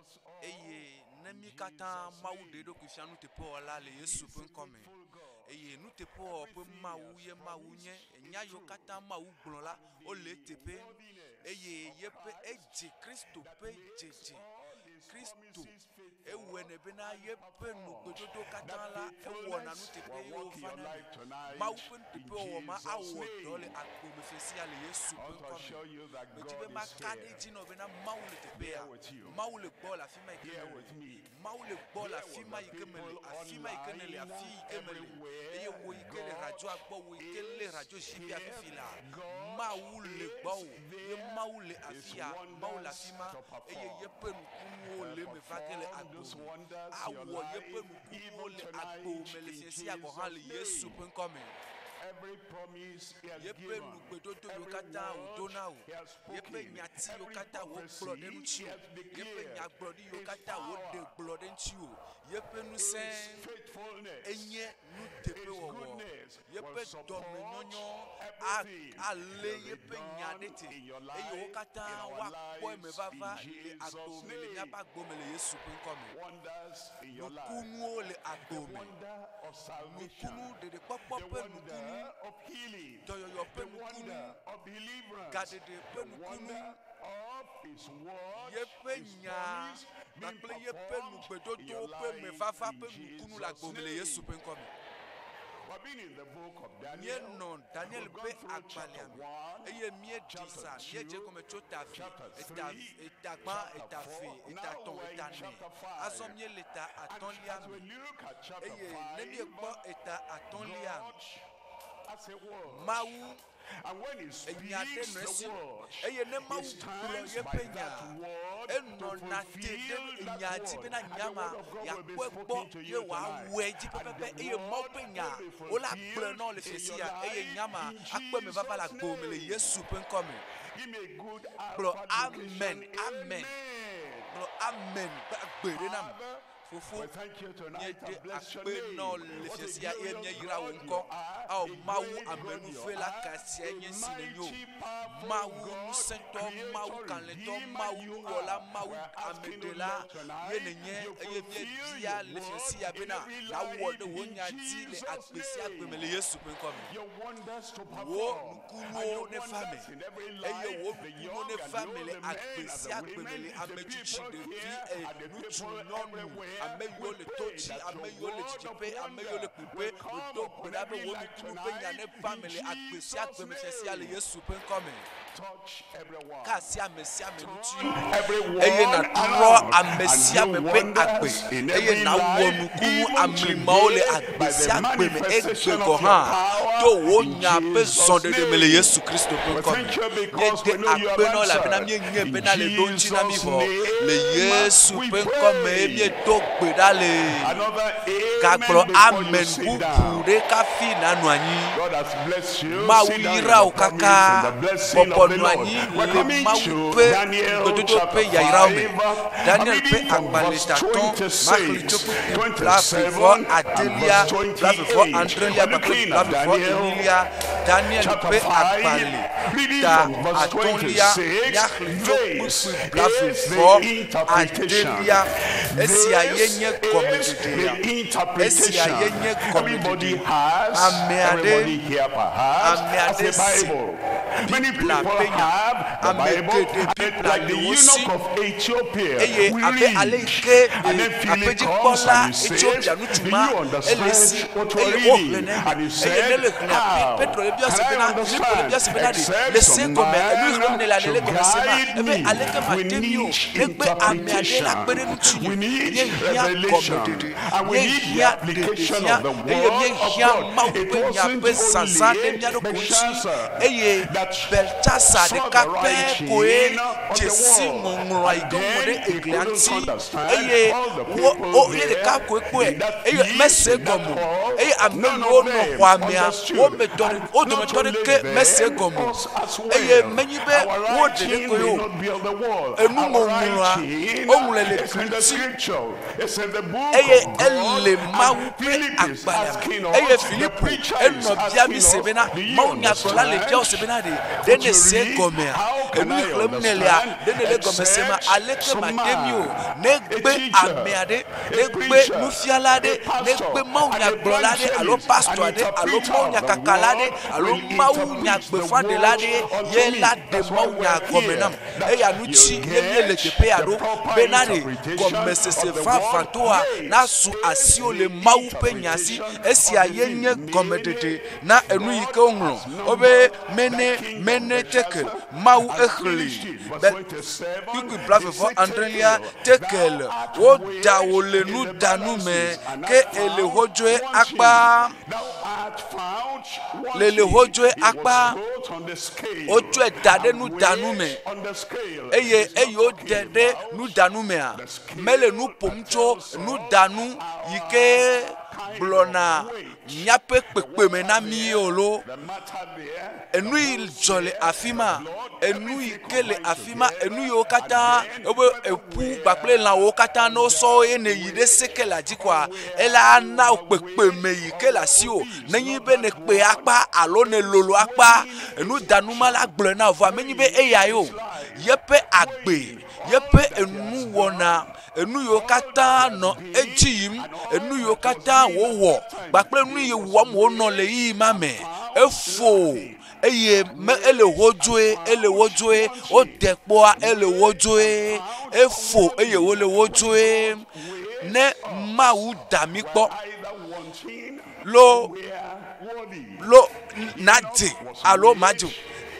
us all Eye ne mí in katã Jesus' Mawu ɖe name. eɖokui fia nuteƒewɔla le Yesu He's ƒe a ŋkɔ me. faithful God. Eye nuteƒewɔwɔ ƒe Everything he Mawu has ye Mawu nye. promised Enya is yiwo true. katã Mawu gblɔ la, And wole the eteƒe. worthiness Eye of yeƒe Christ edze Kristo that ƒe makes dzedze. all his Kristo promises faithful ewɔnɛ bena and yeƒe performed. nugbedodo katã That la ewɔna faithfulness nuteƒe will eye work in your wòvana eme. life tonight Mawu ƒe in nuteƒewɔwɔ ma Jesus' awɔ dɔ le name. agbe me fia le Yesu I ƒe want to ŋkɔ me. assure you that Medi God be is maka ɖe here. edzi nɔ bena Mawu le teƒea. Here with you. Mawu le gbɔ le afi ma yi ke Here mele. with me. Mawu le gbɔ le Here afi with ma the yi ke mele. people Afi ma yi ke nele, online, afi yi ke mele. Eye everywhere. wò yi ke le God radioa gbɔ, wò yi ke le is radio zikpuia here. fifi la, God Mawu le gbɔwò. is Ye there. Mawu le His afi ya. Mawu le wonders afi ma to eye perform. yeƒe nukunuwo le eme va ge le Perform agbo those me. wonders in your Awɔ yeƒe life, nukunuwo even le agbo tonight, me le in fiẽ sia gɔ̃ hã le Jesus' Yesu name. ƒe ŋkɔ me. Every promise he has Yeƒe given, nugbedodo yiwo every katã wòdo word na wò, he has yeƒe spoken, nyati yiwo every katã wògblɔ ɖe prophecy ŋuti he wò, has yeƒe declared, nyagblɔɖi yiwo his katã wòɖe power, gblɔ ɖe ŋuti wò, yeƒe ŋusẽ his faithfulness, enye his nuteƒewɔwɔ, goodness will yeƒe support dɔmenyonyo a- everything alé will be yeƒe nya done ɖe te in your eye wo life, in katã our woakpɔ eme lives, vava in le Jesus' agbo me le name. míaƒe agbo me le Yesu ƒe ŋkɔ me. Wonders in your life. Nukunuwo le The agbo me. wonder of salvation. Nukunu ɖeɖekpɔkpɔ The ƒe nukunu, wonder of healing. dɔyɔyɔ ƒe The nukunu, wonder of deliverance. gaɖeɖe ƒe The nukunu, wonder of his word, yeƒe his nya promise being kpakple yeƒe performed in your nugbedodowo ƒe life mevava in ƒe nukunu le Jesus' agbo me le Yesu name. ƒe ŋkɔ me. We've been in the book of Daniel. Míenɔ Daniel We've ƒe gone through agbalẽa chapter me 1, eye míeɖi chapter sa míedze 2, gɔme tso ta ve, chapter eta 3, eta gbã, chapter eta ve, 4. eta Now tɔ̃, we're in eta ne. chapter Azɔ 5. míele ta And atɔ̃lia as we me look at chapter eye ne 5, míekpɔ eta atɔ̃lia, God has a word. Mawu And when he enya ɖe speaks nɔ the esi word, eye ne he Mawu gblɔ stands by yeƒe nya, that word to enɔna te ɖe fulfill that enya dzi word. bena And nya the ma word of God will be yeakpɔe spoken gbɔ to ye you tonight. wòawɔe dzi And pɛpɛpɛ the eye Mawu word ƒe nya will be wola gblɔe fulfilled na wo le in your fiasia eye life nya ma in akpɔ eme vava le Jesus' agbo me le name. Yesu ƒe ŋkɔ me. Give me a good Gblɔ alpha amen, location. amen. Amen. Gblɔ amen ƒe agbe ɖe nam. Father, Fofo, we thank you tonight míeɖe and bless your akpe name. na wò le What a fiasia eye glorious míeyra wò God ŋkɔ. you are, Ao a Mawu great God you amenuvela are, ka sia a nye si nènye o. mighty, powerful Mawu God, ŋusẽtɔ, Mawu creator, kalẽtɔ, redeemer Mawu you nuwɔla, are. Mawu We are asking, O ameɖela Lord, ye tonight, nènye you eye fulfill míebia your le word fiasia in bena every nàwɔ life ɖe wò in nya dzi le Jesus' agbe sia agbe me name. le Yesu ƒe ŋkɔ me. Your wonders to Wò perform, and nukunuwo your neva me wonders in every eye life, wò the nukunuwo young and neva the me old, le the men agbe and sia the agbe me women, le the ame tsitsi, people ɖevi, here e, and the ŋutsu, people nyɔnu, everywhere. ame We yiwo le to pray dzi, that ame your yiwo le word of didiƒe, ame yiwo le wonder kpuiƒe, will come medo gbe upon ɖa be every wò life nukunu ƒe nya tonight neva in me le agbe sia Jesus' agbe me fiasia le name. Yesu ƒe ŋkɔ me. Touch everyone. Ka asi ame sia ame ŋuti Turn everyone eye nàtrɔ around ame and sia do ame ƒe agbe wonders in eye every nàwɔ life, nukunu even amlimawo le today, agbe by the sia agbe me egbe manifestation gɔ̃ of your hã to power wò in nya ƒe Jesus' zɔɖeɖe me le name. Yesu Kristo ƒe We ŋkɔ me. thank you because Míede we know you have akpe na wò elabena answered. míenyae In bena le ɖo ŋuti na mí Jesus' vɔ. Le name Yesu we ƒe ŋkɔ me pray. míedo gbe ɖa le. Another amen Gagblɔ before you amen sit bubu down. ɖe kafi nànɔ anyi. God has blessed you. Mawu Sit down in yra the wò promise kaka and the blessing bɔbɔ of the nɔ Lord. anyi We're le coming Mawu to ƒe Daniel ŋugbedodo chapter ƒe yayrawo me. 5. I'm Daniel ƒe reading from agbalẽ verse tatɔ̃, maxlẽ tso 26, kpukpui blaeve vɔ 27, and adelia, verse blaeve vɔ 28. adrelia We're kpakple looking at blaeve vɔ Daniel enyilia. Daniel chapter ƒe 5, agbalẽ reading ta from verse atɔ̃lia, 26. míaxlẽ tso This kpukpui blaeve is vɔ the interpretation. adelia. Esia ye This nye is gɔmeɖeɖea. the Esia ye interpretation. nye Everybody gɔmeɖeɖe. has, Ame aɖe, everybody here perhaps ame has aɖe a si Bible. Many Biblia people ƒe nya. have the Ame Bible, geɖe and Biblia like le the wo si eunuch of Ethiopia, eye we abe ale yi read. ke And then e, Philip comes aƒedzikpɔla and he says, Etiopia ŋutsu Do ma you ele understand si what we're eye reading? woxlẽnɛ And he eye ne said, le xlẽa Pe- How Petro le biɔ can se I bena Filipo le biɔ understand se bena ɖe except le se some gɔme enu yi xlẽm man nèle ale le should gɔme se ma guide ebe me? aleke We mate mi o need negbe ame aɖe la kpe ɖe interpretation. ŋutinye We need míehiã revelation. gɔmeɖeɖe And we need the míehiã application ɖeɖefia of the eye word of míehiã God. Mawu It ƒe nya wasn't ƒe zazã ɖe only mía ɖokui ŋuti Belshazzar eye that Beltsasa saw ɖeka the pɛ writing koe on the dze si wall. ŋɔŋlɔa yi And ke woŋlɔ ɖe then he eglia couldn't ŋuti understand eye all the wo people wo ye there ɖeka koe kpɔe in that eye mese feast, in that gɔme o hall. eye ame None yiwo of nɔ them xɔa mea wo understood. me tɔ ɖe And wo not dometɔ only ɖeke mese them, gɔme o us as eye well. menyi be Our wo ɖeɖe writing koe may o not be on the wall. Our enuŋɔŋlɔa writing woŋlɔe le is in gli the ŋuti scripture. It's in the book eye of God. ele Mawu And ƒe Philip is agbalẽa me asking eye us, the Filipo preacher is enɔ bia mi asking se us, bena do you Mawu nyagblɔla le understand bia wo se bena ɖe ɖe ɖe What ne you se read, gɔmea how can enu I yi xlẽm ne lea understand ɖe ne le gɔme sema except aleke some mate mi o man, ne a gbe teacher, ame aɖe a ne gbe preacher, nufiala a aɖe ne pastor, gbe an mawunyagblɔla aɖe alo evangelist, pastor an aɖe alo interpreter of the mawunyakakala aɖe word alo will interpret the mawunyagbeƒãɖela word aɖe unto ye me. la ɖe That's why mawunya we're gɔme here. nam That eya you ŋuti ye míele get teƒe ya the ɖo proper bena ɖe interpretation gɔmesese of the word. vavãtɔa This nasu is asiwò le the Mawu ƒe nya si interpretation esia of the ye nye thing. gɔmeɖeɖe Mene, na enu yi God ke woŋlɔ has wobe numbered mene thy kingdom, mene tekel Belshazzar, Mawu and exlẽ finished it. Verse be 27, kpukpui he blaeve vɔ said, adrelia Tekel, tekel thou art woda wò weighed le in the nudanu me balances, and ke art ele found hodzoe wanting. akpa Thou art found le le wanting. hodzoe He was akpa put on the scale wotsɔe da ɖe and nudanu me weighed on the scale. eye He's not eye woɖe talking ɖe about nudanu mea the scale mele nu ƒom that tso tells us nudanu yi our ke kind gblɔna of weight. míaƒe The kpekpeme na water mí there, o lo the matter there, the enu yi bones dzɔ le there, afi the ma blood, enu yi everything ke le combined afi ma enu together, yiwo and katã then wobe whether eƒu we're kpakple lãwo katã ne wosɔ wo ye ne yi ɖe seke le dzi koa ela ana wò kpekpeme yi ke le asiwò nenye be ne kpe akpa alo ne lolo akpa enudanu ma la gblɔe na wò vɔa menye be eya ye o yeƒe agbe yeƒe enuwɔna enu yiwo katã nɔ edzi yim enu yiwo katã wòwɔ kpakple nu yi wɔm wònɔ le ɣeyiɣi ma me efo eye me ele wodzoe ele wodzoe wode kpɔa ele wodzoe efo eye wole wodzoe ne Mawu da mi kpɔ either wanting lo or we're worthy. lo nadze alo madze o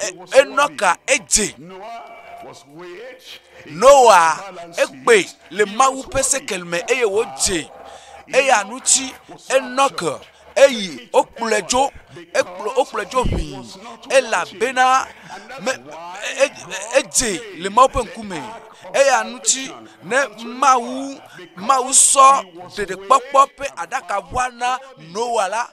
E- Enoka edze Noah was weighed in Noa balances. ekpe le He Mawu was ƒe worthy. sekel me eye wòdze eya ŋuti Enɔk eyi wokplɔe dzo ekplɔ wokplɔe dzo ʋĩi elabena me e- e- edze le Mawu ƒe ŋkume eya ŋuti ne Mawu Mawu sɔ ɖeɖekpɔkpɔ ƒe aɖakaʋua na Noa la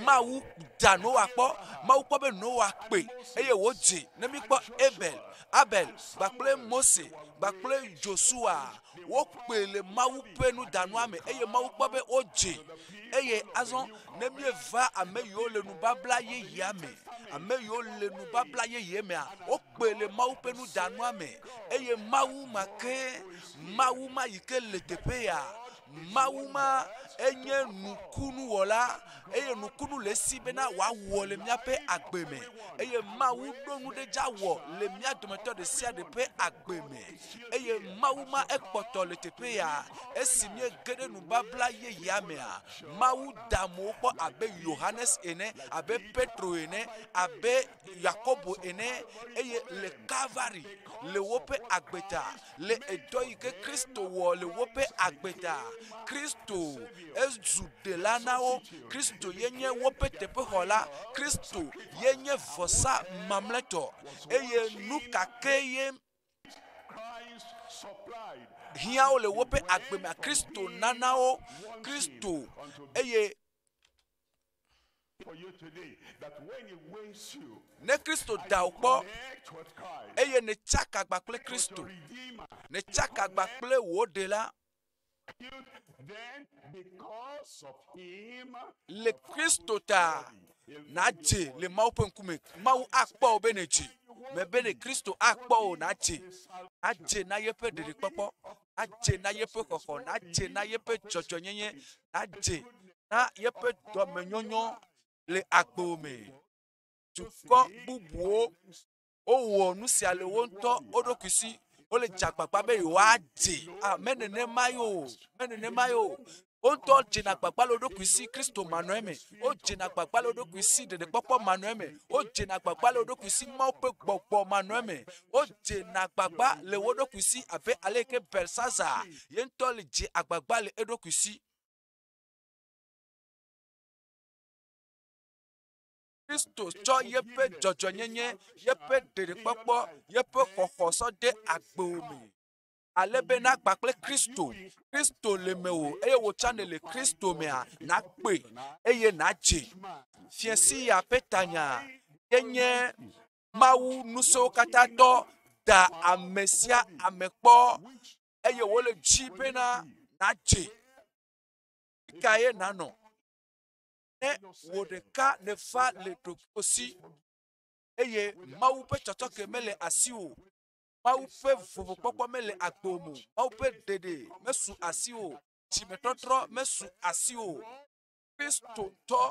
Mawu da Noa kpɔ Mawu kpɔ be Noa kpe eye wòdze ne míkpɔ Abel Abel kpakple Mose kpakple Joshua wokpe le Mawu ƒe nudanua me eye Mawu kpɔ be wodze eye azɔ ne míeva ame yiwo le nubabla yeyea me ame yiwo le nubabla yeye mea wokpe le Mawu ƒe nudanua me eye Mawu ma ke Mawu ma yi ke le teƒe ya Mawu ma enye nukunuwɔla eye nukunu le esi bena wòawɔ le míaƒe agbe me eye Mawu ɖo nu ɖe dza wɔ le mía dometɔ ɖe sia ɖe ƒe agbe me eye Mawu ma ekpɔtɔ le teƒe ya esi míege ɖe nubabla yeyea mea Mawu da amewo kpɔ abe Yohanes ene abe Petro ene abe Yakobo ene eye le Kalvari le woƒe agbe ta le edɔ yi ke Kristo wɔ le woƒe agbe ta Kristo ezu ɖela na wo Kristo ye nye woƒe teƒexɔla Kristo ye nye vɔsa mamlɛtɔ eye nu ka ke ye Christ supplied hiã wo le woƒe agbe mea Kristo nana wo Kristo eye for you today that when he weighs you, ne Kristo da wò kpɔ connect with Christ, eye netsaka agba kple Kristo your Redeemer, netsaka agba kple wò ɖela you then because of him, le Kristo ta nadze le Mawu ƒe ŋkume Mawu akpɔ wò be nedze mebe ne Kristo akpɔ wò nadze adze na yeƒe ɖeɖekpɔkpɔ adze na yeƒe xɔxɔ nadze na yeƒe dzɔdzɔnyenye nadze na yeƒe dɔmenyonyo le agbewò me dukɔ bubuwo wowɔ nu sia le wo ŋutɔ wo ɖokui si wole dze agbagba be yewoadze ah me nenema ye o me nenema ye o wo ŋutɔ dzena agbagba le wo ɖokui si Kristo manɔ eme wodzena agbagba le wo ɖokui si ɖeɖekpɔkpɔ manɔ eme wodzena agbagba le wo ɖokui si Mawu ƒe gbɔgbɔ manɔ eme wodzena agbagba le wo ɖokui si abe ale yi ke Belsazar ye ŋutɔ le dze agbagba le eɖokui si. Kristo tsɔ yeƒe dzɔdzɔnyenye, yeƒe ɖeɖekpɔkpɔ, yeƒe xɔxɔ sɔ de agbewò me. Ale be nagba kple Kristo. Kristo le mewò eye wò tsã nèle Kristo mea, nakpe eye nadze. Fiẽsi ya ƒe tanya ye nye Mawu ŋusẽwo katã tɔ da ame sia ame kpɔ eye wole dzi bena nadze. Fi ka ye nanɔ? Ne wò ɖeka nèva le ɖokuiwò si eye Mawu ƒe tsɔtsɔke mele asiwò o. Mawu ƒe vovokpɔkpɔ mele agbo me o. Mawu ƒe ɖeɖe mesu asiwò o. Dzimetɔtrɔ mesu asiwò o. Kristo ŋutɔ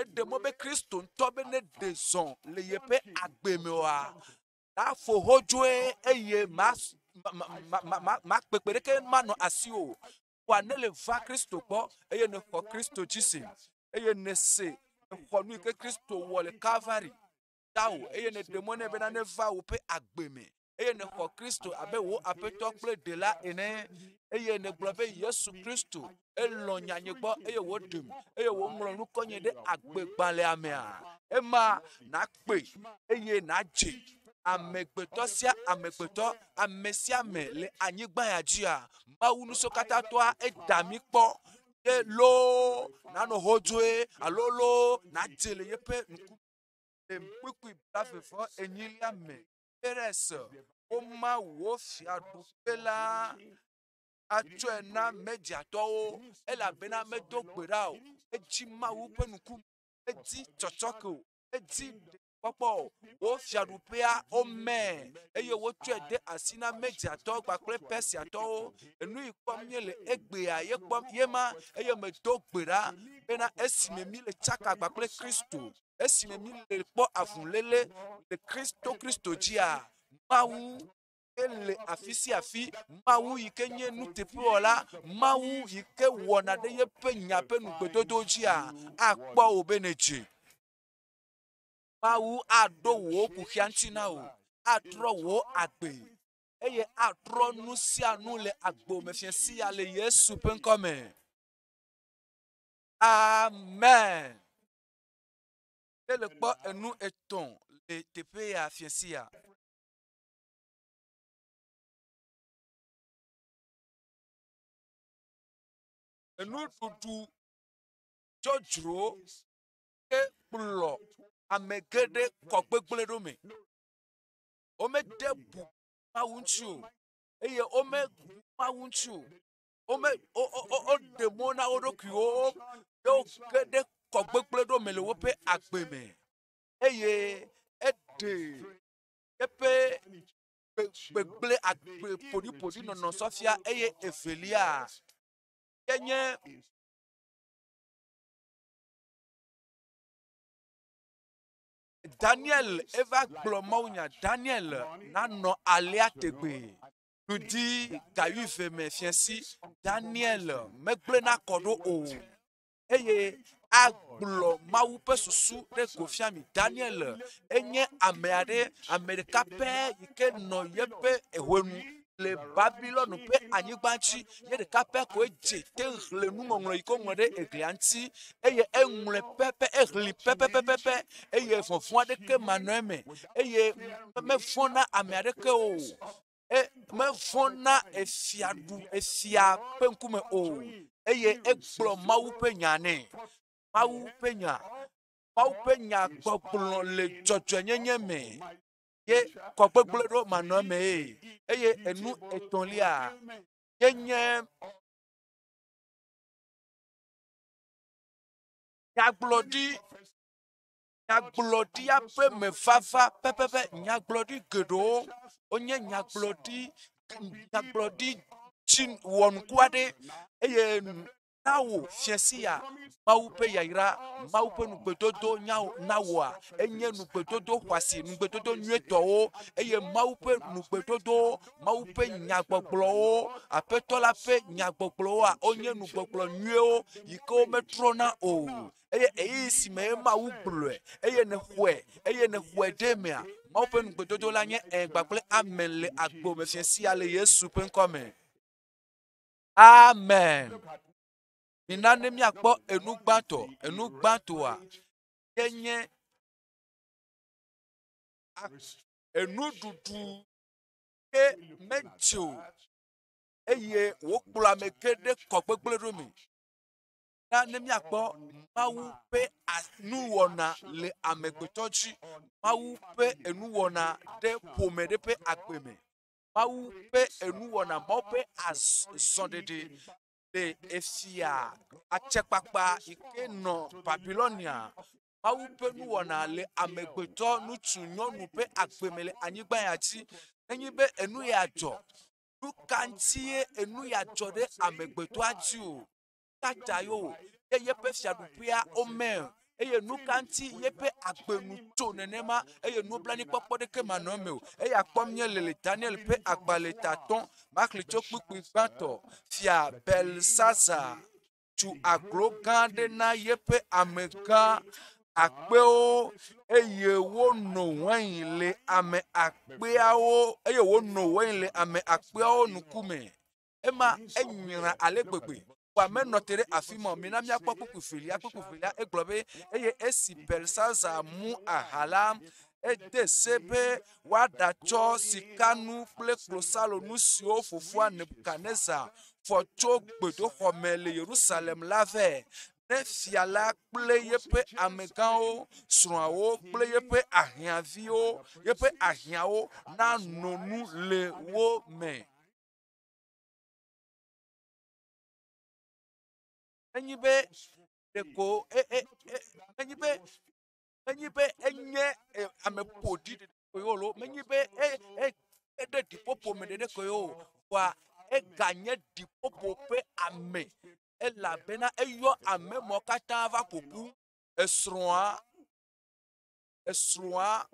eɖe mɔ be Kristo ŋutɔ be neɖe zɔ le yeƒe agbe me oa, nafo hodzoe eye ma ma ma ma ma kpekpe ɖeke manɔ asiwò o. Vɔa ne le va Kristo gbɔ eye nexɔ Kristo dzi se eye nese exɔ nu yi ke Kristo wɔ le Kalvari ta wò eye nèɖe mɔ nɛ bena neva woƒe agbe me eye nèxɔ Kristo abe wò Aƒetɔ kple Ɖela ene eye nègblɔ be Yesu Kristo elɔ̃ nyanye gbɔ eye wòɖem eye wòŋlɔ nukɔnye ɖe agbegbalẽa mea, ema nakpe eye nadze amegbetɔ sia amegbetɔ ame sia ame le anyigba ya dzia Mawu nusɔkatãtɔa eda mí kpɔ ye loo nanɔ hodzoe alo loo nadze le yeƒe ŋku le kpukpui blaeve enyilia me. Peres woma wò fiaɖuƒe la atsɔe na Mediatɔwo elabena medo gbe ɖa o. Edzi Mawu ƒe ŋku, edzi tsɔtsɔke o, edzi kpɔkpɔ o. Wò fiaɖuƒea womee eye wotsɔe de asi na Mediatɔwo kpakple Persiatɔwo. Enu yi kpɔm míele egbea ye kpɔm ye ma eye medo gbe ɖa bena esime míele tsaka kpakple Kristo, esime míele kpɔ avuléle le Kristo Kristo dzia, Mawu ele afi sia afi. Mawu yi ke nye nuteƒewɔla, Mawu yi ke wɔna ɖe yeƒe nya ƒe nugbedodo dzia, akpɔ wò be nèdze. Mawu aɖo wò kuxia ŋuti na wò, atrɔ wò agbe eye atrɔ nu sia nu le agbo me fiẽ sia le Yesu ƒe ŋkɔ me. Amen. Ne le kpɔ enu etɔ̃ le teƒe ya fiẽ sia. Enuɖuɖu dzodzro ke kplɔ ame geɖe kɔ gbegblẽ ɖo me. Womede bu Mawu ŋuti o eye wome Mawu ŋuti o. Wome wo wo woɖe mɔ na wo ɖokuiwo ye woge ɖe kɔ gbegblẽ ɖo me le woƒe agbe me eye eɖe eƒe gbegblẽ agbe ƒoɖiƒoɖi nɔnɔ sɔ fia eye evelia ye nye Daniel eva gblɔ mawunya Daniel nanɔ alea tegbee. Ŋdi ga wuieve me fiẽsi Daniel megblẽna kɔ ɖo o eye agblɔ Mawu ƒe susu ɖe go fia mi. Daniel enye ame aɖe, ame ɖeka pɛ yi ke nɔ yeƒe hwenu le Babilon ƒe anyigba dzi. Ye ɖeka pɛ koe dze te xlẽ nuŋɔŋlɔ yi ke woŋlɔ ɖe eglia ŋuti eye eŋlɔe pɛpɛ, exlẽ pɛpɛpɛpɛ eye vɔvɔ̃ aɖeke manɔ eme eye mevɔ̃ na ame aɖeke o. E, mevɔ̃ na efiaɖu efia ƒe ŋkume o eye egblɔ Mawu ƒe nya nɛ. Mawu ƒe nya, Mawu ƒe nya gbɔgblɔ le dzɔdzɔenyenye me ye kɔ gbegblẽ ɖo manɔ eme eye enu etɔ̃lia ye nye nyagblɔɖi nyagblɔɖia ƒe mevava pɛpɛpɛ nyagblɔɖi geɖewo wonye nyagblɔɖi nyagblɔɖi tsi wɔnuku aɖe eye na wò fiẽ sia Mawu ƒe yayra, Mawu ƒe nugbedodo na wòa, enye nugbedodo xɔasi, nugbedodo nyuietɔwo eye Mawu ƒe nugbedodo, Mawu ƒe nyagbɔgblɔwo, Aƒetɔ la ƒe nyagbɔgblɔwoa, wonye nugbɔgblɔ nyuiwo yi ke wometrɔna o. Eye ɣeyiɣi si me Mawu gblɔe eye nèxɔe eye nèxɔe ɖe emea, Mawu ƒe nugbedodo la nye ɛ̃ kpakple amen le agbo me fiẽ sia le Yesu ƒe ŋkɔ me. Amen. Mina ne míakpɔ enu gbãtɔ. Enu gbãtɔa ye nye enuɖuɖu ke medze o eye wòkplɔ ame ke ɖe kɔ gbegblẽ ɖo me. Na ne míakpɔ Mawu ƒe nuwɔna le amegbetɔ dzi, Mawu ƒe enuwɔna ɖe ƒome ɖe ƒe agbe me. Mawu ƒe enuwɔna, Mawu ƒe azɔɖeɖe le efia atsɛkpakpa yi ke nɔ Babilonia. Mawu ƒe nuwɔna le amegbetɔ ŋutsu nyɔnu ƒe agbe me le anyigba ya dzi. Nenye be enu ya dzɔ, nu ka ŋutie enu ya dzɔ ɖe amegbetɔa dzi o? Ka ta ye o? Ye yeƒe fiaɖuƒea wome eye nu ka ŋuti yeƒe agbe nu tso nenema eye nublanuikpɔkpɔ ɖeke manɔ eme o. Eya kpɔm míele le Daniel ƒe agbalẽ tatɔ̃ maxlẽ tso kpukpui gbãtɔ. Fia Belsazar tu aglo gã aɖe na yeƒe amegã akpewo eye wono wain le ame akpeawo eye wono wain le ame akpeawo ŋkume. Ema enyra ale gbegbe. Vɔa menɔ te ɖe afi ma o. Mina míakpɔ kpukpui velia. Kpukpui velia egblɔ be eye esi Belsazar mu aha la, ede se be woaɖatsɔ sikanu kple klosalonu siwo fofoa Nebukadnezar fɔ tso gbedoxɔ me le Yerusalem la vɛ, ne fia la kple yeƒe amegãwo, srɔ̃awo kple yeƒe ahiãviwo, yeƒe ahiãwo nano nu le wo me. Enyi be ɖeko e, e, e, enyi be menye be enye ame ƒoɖi ɖeɖe koe o lo, menye be e eɖe ɖiƒoƒo me ɖeɖe koe o, vɔa eganye ɖiƒoƒo ƒe ame elabena eyɔ ame mawo katã va ƒoƒu. Esrɔ̃a esrɔ̃a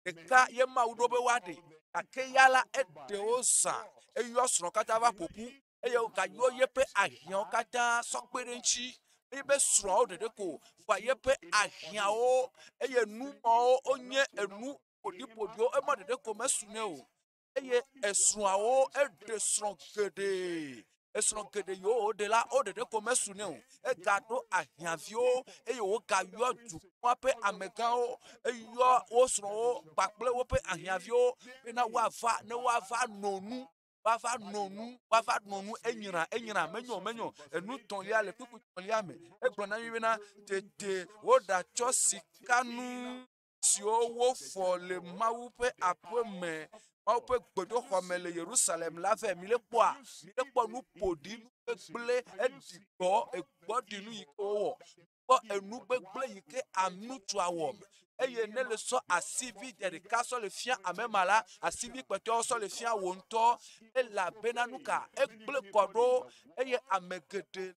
ɖeka ye Mawu ɖo be woaɖe gake ya la eɖe wo zã eyɔ srɔ̃ katã va ƒoƒu eye wògayɔ yeƒe ahiãwo katã sɔ kpe ɖe eŋuti. Menye be srɔ̃awo ɖeɖe ko o, vɔa yeƒe ahiãwo eye nu mawo wonye enu ƒoɖiƒoɖiwo ema ɖeɖe ko mesu nɛ o. Eye esrɔ̃awo eɖe srɔ̃ geɖe esrɔ̃ geɖe yiwo wòɖe la wo ɖeɖe ko mesu nɛ o. Egaɖo ahiãviwo eye wògayɔ dukɔa ƒe amegãwo eyɔ wo srɔ̃wo kpakple woƒe ahiãviwo bena woava ne woava no nu woava no nu woava no nu enyra enyra menyo menyo enu tɔ̃lia le kpukpui tɔ̃lia me egblɔ na mi bena tete woɖatsɔ sikanu siwo wofɔ le Mawu ƒe aƒe me Mawu ƒe gbedoxɔ me le Yerusalem la vɛ mi le kpɔa mi le kpɔ nu ƒoɖi nu gbegblẽ eɖi gbɔ egbɔ ɖi nu yi ke wowɔ kpɔ enu gbegblẽ yi ke anutsua wɔ eye ne le sɔ asivi de ɖeka sɔ le fia ame ma la asivi kpɔtɔewo sɔ le fia wò ŋutɔ elabena nu ka egblẽ kɔ ɖo eye ame geɖe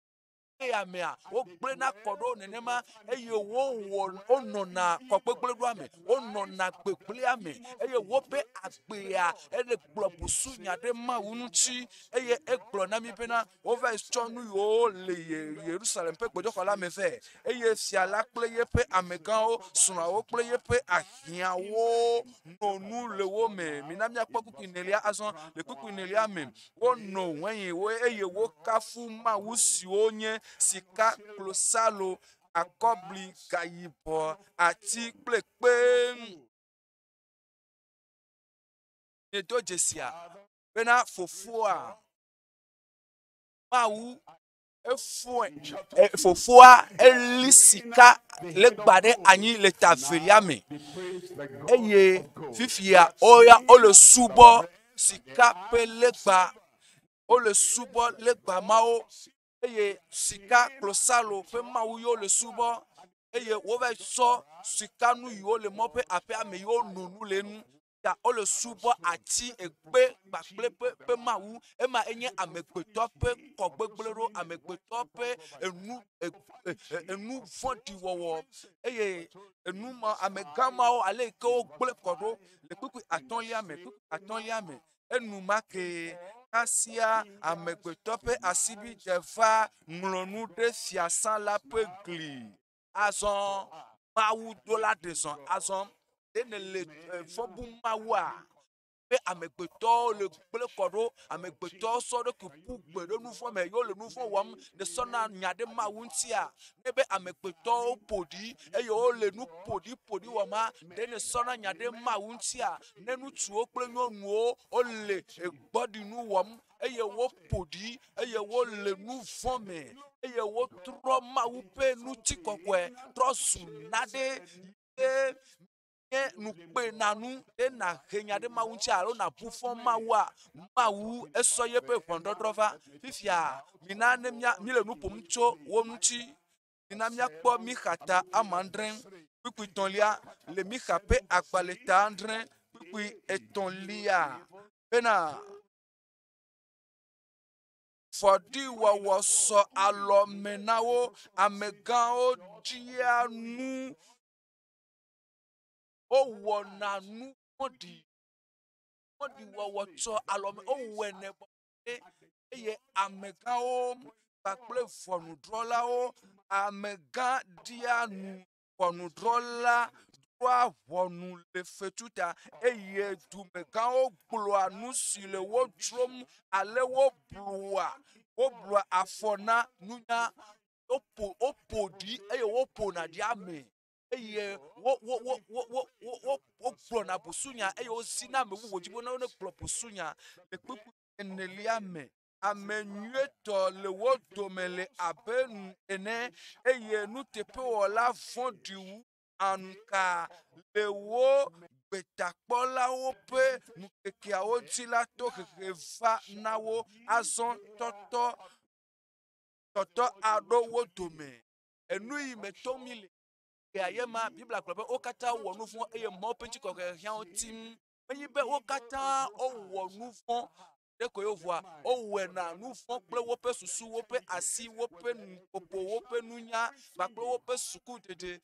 eye amea wogblẽna kɔ ɖo nenema eye wowɔ wonɔna kɔgbegblẽ ɖoa me wonɔna gbegblẽa me eye woƒe agbea ele gblɔ busunya ɖe Mawu ŋuti eye egblɔ na mi bena Wova tsɔ nu yiwo le Yerusalem ƒe gbedoxɔ la me vɛ, eye fia la kple yeƒe amegãwo, srɔ̃awo kple yeƒe ahiãwo no nu le wo me. Mina míakpɔ kpukpui enelia azɔ. Le kpukpui enelia me, wono wein wo eye wokafu mawu siwo nye sika, klosalo, akɔbli, gayibɔ, ati kple kpe. Miedo dzesia bena fofoa Mawu efɔe e, fofoa eli sika legba ɖe anyi le ta velia me eye fifia woya wole subɔ sika ƒe legba wole subɔ legba mawo eye sika klosalo ƒe mawu yiwo le subɔ eye wova sɔ sikanu yiwo le mɔ ƒe aƒea me yiwo no nu le enu ta wole subɔ ati, ekpe kpakple ƒe ƒe mawu. Ema enye amegbetɔ ƒe kɔgbegblẽ ɖo, amegbetɔ ƒe enu e, e, enu vɔ̃ɖi wɔwɔ eye enu ma amegã mawo ale yi ke wogblẽ kɔ ɖo le kpukpui atɔ̃lia me kpukpui atɔ̃lia me enumake kasia amegbetɔ ƒe asibidɛ va ŋlɔ nu ɖe fiasã la ƒe gli. Azɔ Mawu dola ɖe zɔ azɔ ɖe nèle fɔ bum Mawua? Be amegbetɔwo le gblẽ kɔ ɖo, amegbetɔwo sɔ ɖokui ƒu gbe ɖe nu vɔ̃ me ye wole nu vɔ̃ wɔm. Nèsɔna nya ɖe Mawu ŋutia? Ne be amegbetɔwo ƒo ɖi eye wole nu ƒoɖi ƒoɖi wɔma, ɖe nèsɔna nya ɖe Mawu ŋutia? Ne ŋutsuwo kple nyɔnuwo wole gbɔɖinu wɔm eye woƒo ɖi eye wole nu vɔ̃ me eye wotrɔ Mawu ƒe ŋutikɔkɔe trɔ zu naɖe ye nye nukpenanu ɖe nàhe nya ɖe Mawu ŋuti alo nàbu fɔ Mawua, Mawu esɔ yeƒe ʋɔnudɔdrɔ̃ va. Fifia, mina ne mía míle nu ƒom tso wo ŋuti. Mina míakpɔ Mixa ta ame adre. Kpukpui tɔ̃lia le Mixa ƒe agbalẽ ta adre kpukpui etɔ̃lia bena fɔɖiwɔwɔ sɔ alɔme na wo, amegãwo dzia nu, wowɔna nu vɔ̃ɖi, vɔ̃ɖiwɔwɔ tsɔ alɔme, wowɔnɛ bɔbɔe eye amegãwo kpakple ʋɔnudrɔ̃lawo, amegã ɖia nu ʋɔnudrɔ̃la ɖoa ʋɔnu le fetu ta eye dumegãwo gblɔa nu si le wo dzrom ale woblua woblua afɔ na nunya woƒo woƒo ɖi eye woƒona ɖi ame eye wo wo wo wo wo wo wo wogblɔna busunya eye wozina ame bubu dzi be ne wonegblɔ busunya le kpukpui enelia me. Ame nyuietɔ le wo dome le abe nu ene, eye nuteƒewɔla vɔ̃ɖi wu aŋuka le wo gbetakpɔlawo ƒe ŋkekeawo dzi la tohehe va na wo. Azɔ tɔtɔ tɔtɔ aɖo wo dome. Enu yi me tom mi le egbea ye ma. Biblia gblɔ be wo katã wɔ nu vɔ̃ eye Mawu ƒe ŋutikɔkɔe hiã wo tim. Menye be wo katã wowɔ nu vɔ̃ ɖe ko ye vɔa, wowɔna nu vɔ̃ kple woƒe susu, woƒe asi, woƒe nuƒoƒo, woƒe nunya kpakple woƒe sukudede.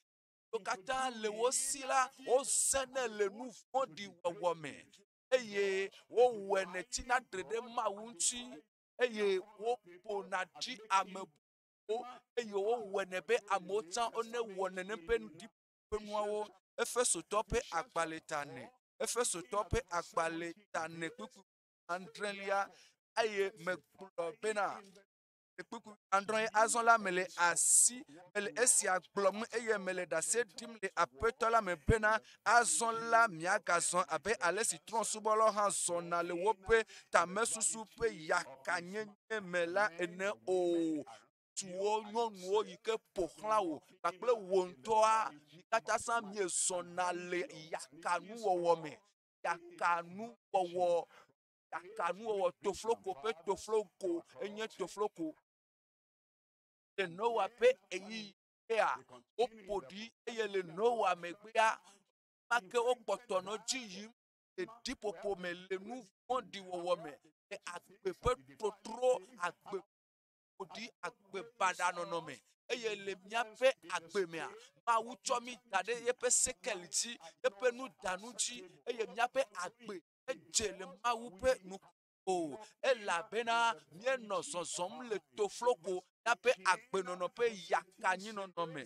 Wo katã le wo si la, wozãnɛ le nu vɔ̃ɖi wɔwɔ me eye wowɔnɛ tsina tre ɖe Mawu ŋuti eye woƒona ɖi ame bubuwo eye wowɔnɛ be amewo tsã wonewɔ nenem ƒe nu ƒe nuawo. Efesotɔ ƒe agbalẽ ta ene. Efesotɔ ƒe agbalẽ ta ene kpukpui adrelia eye megblɔ bena kpukpui adre azɔ la mele asi mele esia gblɔm eye mele ɖase ɖim le Aƒetɔ la me bena azɔ la miagazɔ abe ale si trɔ̃subɔlawo hã zɔna le woƒe tamesusu ƒe yakanyenye me la ene o. Ŋutsuwo, nyɔnuwo yi ke ƒo xlã wò kpakple wò ŋutɔa, mi katã sã miezɔna le yakanuwɔwɔ me. Yakanuwɔwɔ, yakanuwɔwɔ tofloko ƒe tofloko enye tofloko. Le Noa ƒe ɣeyiɣia, woƒo ɖi eye le Noa megbea, enumake wokpɔtɔ nɔ edzi yim le ɖiƒoƒo me, le nu vɔ̃ɖi wɔwɔ me, le agbe ƒe totro, agbe ƒoɖi agbe baɖa nɔnɔ me eye le míaƒe agbe mea, Mawu tsɔ mí da ɖe yeƒe sekel dzi, yeƒe nudanu dzi eye míaƒe agbe edze le Mawu ƒe nu o elabena míenɔ zɔzɔm le tofloko míaƒe agbenɔnɔ ƒe yakanyinɔnɔ me.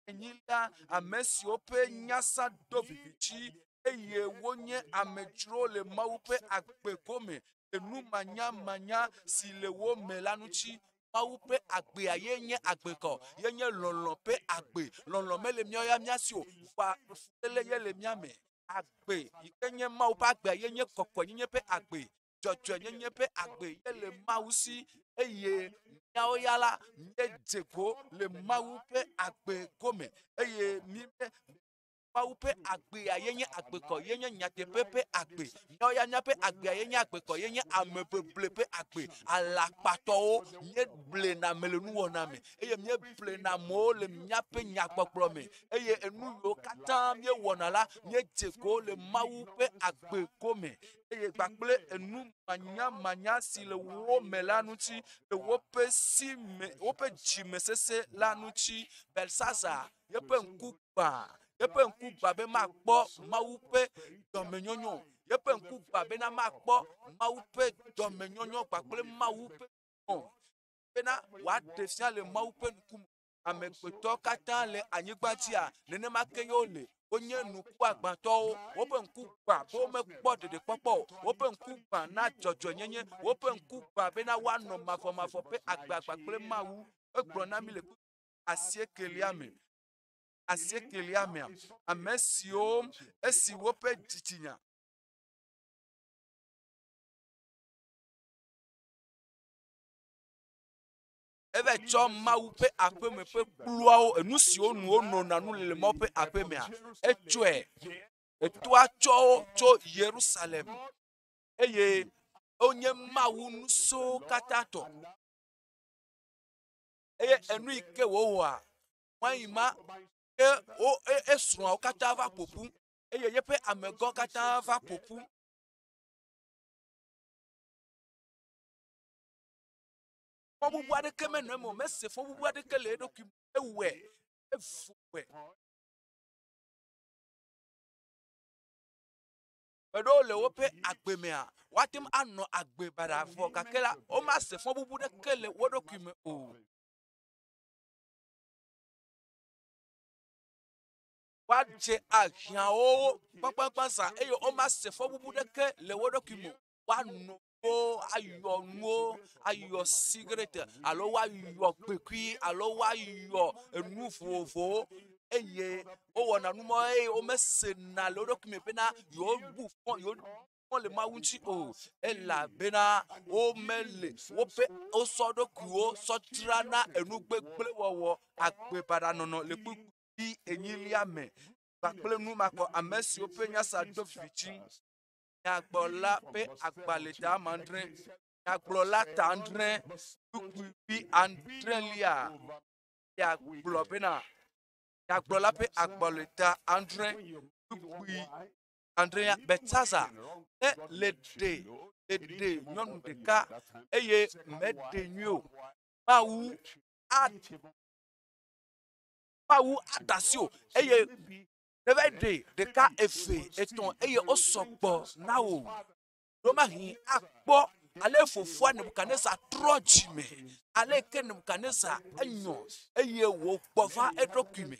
Enyilia ame siwo ƒe nyasa do viviti eye wonye amedzrowo le Mawu ƒe agbe gome le numanyamanya si le wo me la ŋuti. Mawu ƒe agbea ye nye agbekɔ, ye nye lɔlɔ̃ ƒe agbe. Lɔlɔ̃ mele míawo ya mía si o, vɔa fuléle ye le mía me. Agbe yi ke nye Mawu ƒe agbea ye nye kɔkɔenyenye ƒe agbe. Dzɔdzɔenyenye ƒe agbe ye le Mawu si eye míawo ya la míedze go le Mawu ƒe agbe gome eye mí Mawu ƒe agbea ye nye agbekɔ, ye nye nyateƒe ƒe agbe. Míawo ya míaƒe agbea ye nye agbekɔ, ye nye amebeble ƒe agbe. Alakpatɔwo míeblena ame le nuwɔna me eye míeblena amewo le míaƒe nyagbɔgblɔ me eye enu yiwo katã míewɔna la míedze go le Mawu ƒe agbe gome eye kpakple enu manyamanya si le wo me la ŋuti le woƒe si me woƒe dzimesese la ŋuti. Belsazar yeƒe ŋku gbã yeƒe ŋku gbã be makpɔ Mawu ƒe dɔmenyonyo yeƒe ŋku gbã bena makpɔ Mawu ƒe dɔmenyonyo kpakple Mawu ƒe o bena wòaɖe fia le Mawu ƒe ŋkume. Amegbetɔ katã le anyigba dzia nenema ke ye wole. Wonye ŋkuagbãtɔwo. Woƒe ŋku gbã be womekpɔ ɖeɖekpɔkpɔ o. Woƒe ŋku gbã na dzɔdzɔenyenye. Woƒe ŋku gbã bena woanɔ mavɔmavɔ ƒe agbe kpakple Mawu. Egblɔ na mí le asiekelia me. Asiekelia mea, ame siwo esi woƒe dzitsinya eva tsɔ Mawu ƒe aƒeme ƒe kpluawo, enu siwo nu wonɔna nu le le Mawu ƒe aƒemea, etsɔe. Etoa tsɔ wo tso Yerusalem eye wonye Mawu ŋusẽwo katã tɔ. Eye enu yi ke wòwɔa, wain ma Ke wo e esrɔ̃awo katã va ƒo ƒu eye yeƒe amegãwo katã va ƒo ƒu. Fɔbubu aɖeke menɔ eme o. Mese fɔbubu aɖeke le eɖokui me. Ewɔe, evɔe. Ame ɖewo le woƒe agbe mea, woate ŋu anɔ agbe baɖa vɔ gake la, womase fɔbubu ɖeke le wo ɖokui me o. Woadze ahiãwo kpakpakpa zã eye womase fɔbubu ɖeke le wo ɖokui me o. Woano wo, ayɔ nuwo, ayɔ sigarete alo woayɔ kpekui alo woayɔ enu vovovowo eye wowɔna nu ma eye womesena le wo ɖokui me bena yewobu fɔ yewo le Mawu ŋuti o elabena womele woƒe wosɔ ɖokuiwo sɔ dzrana enu gbegblẽ wɔwɔ agbebaɖanɔnɔ le kpukpui enyilia me kpakple nu makɔ ame siwo ƒe nyasa do viviti. Nyagblɔla ƒe agbalẽ ta adre, nyagblɔla ta adre kpukpui adrelia ya gblɔ bena nyagblɔla ƒe agbalẽ ta adre kpukpui Andrea Betsazar ne le ɖe le ɖe nyɔnu ɖeka eye meɖe nyui o. Mawu a Mawu ada asi o eye neva ɖe ɖeka eve etɔ̃ eye wosɔ gbɔ na wò. Ɖomahi akpɔ ale fofoa Nebukadnezar trɔ dzime ale ke Nebukadnezar enyɔ eye wògbɔ va eɖokui me.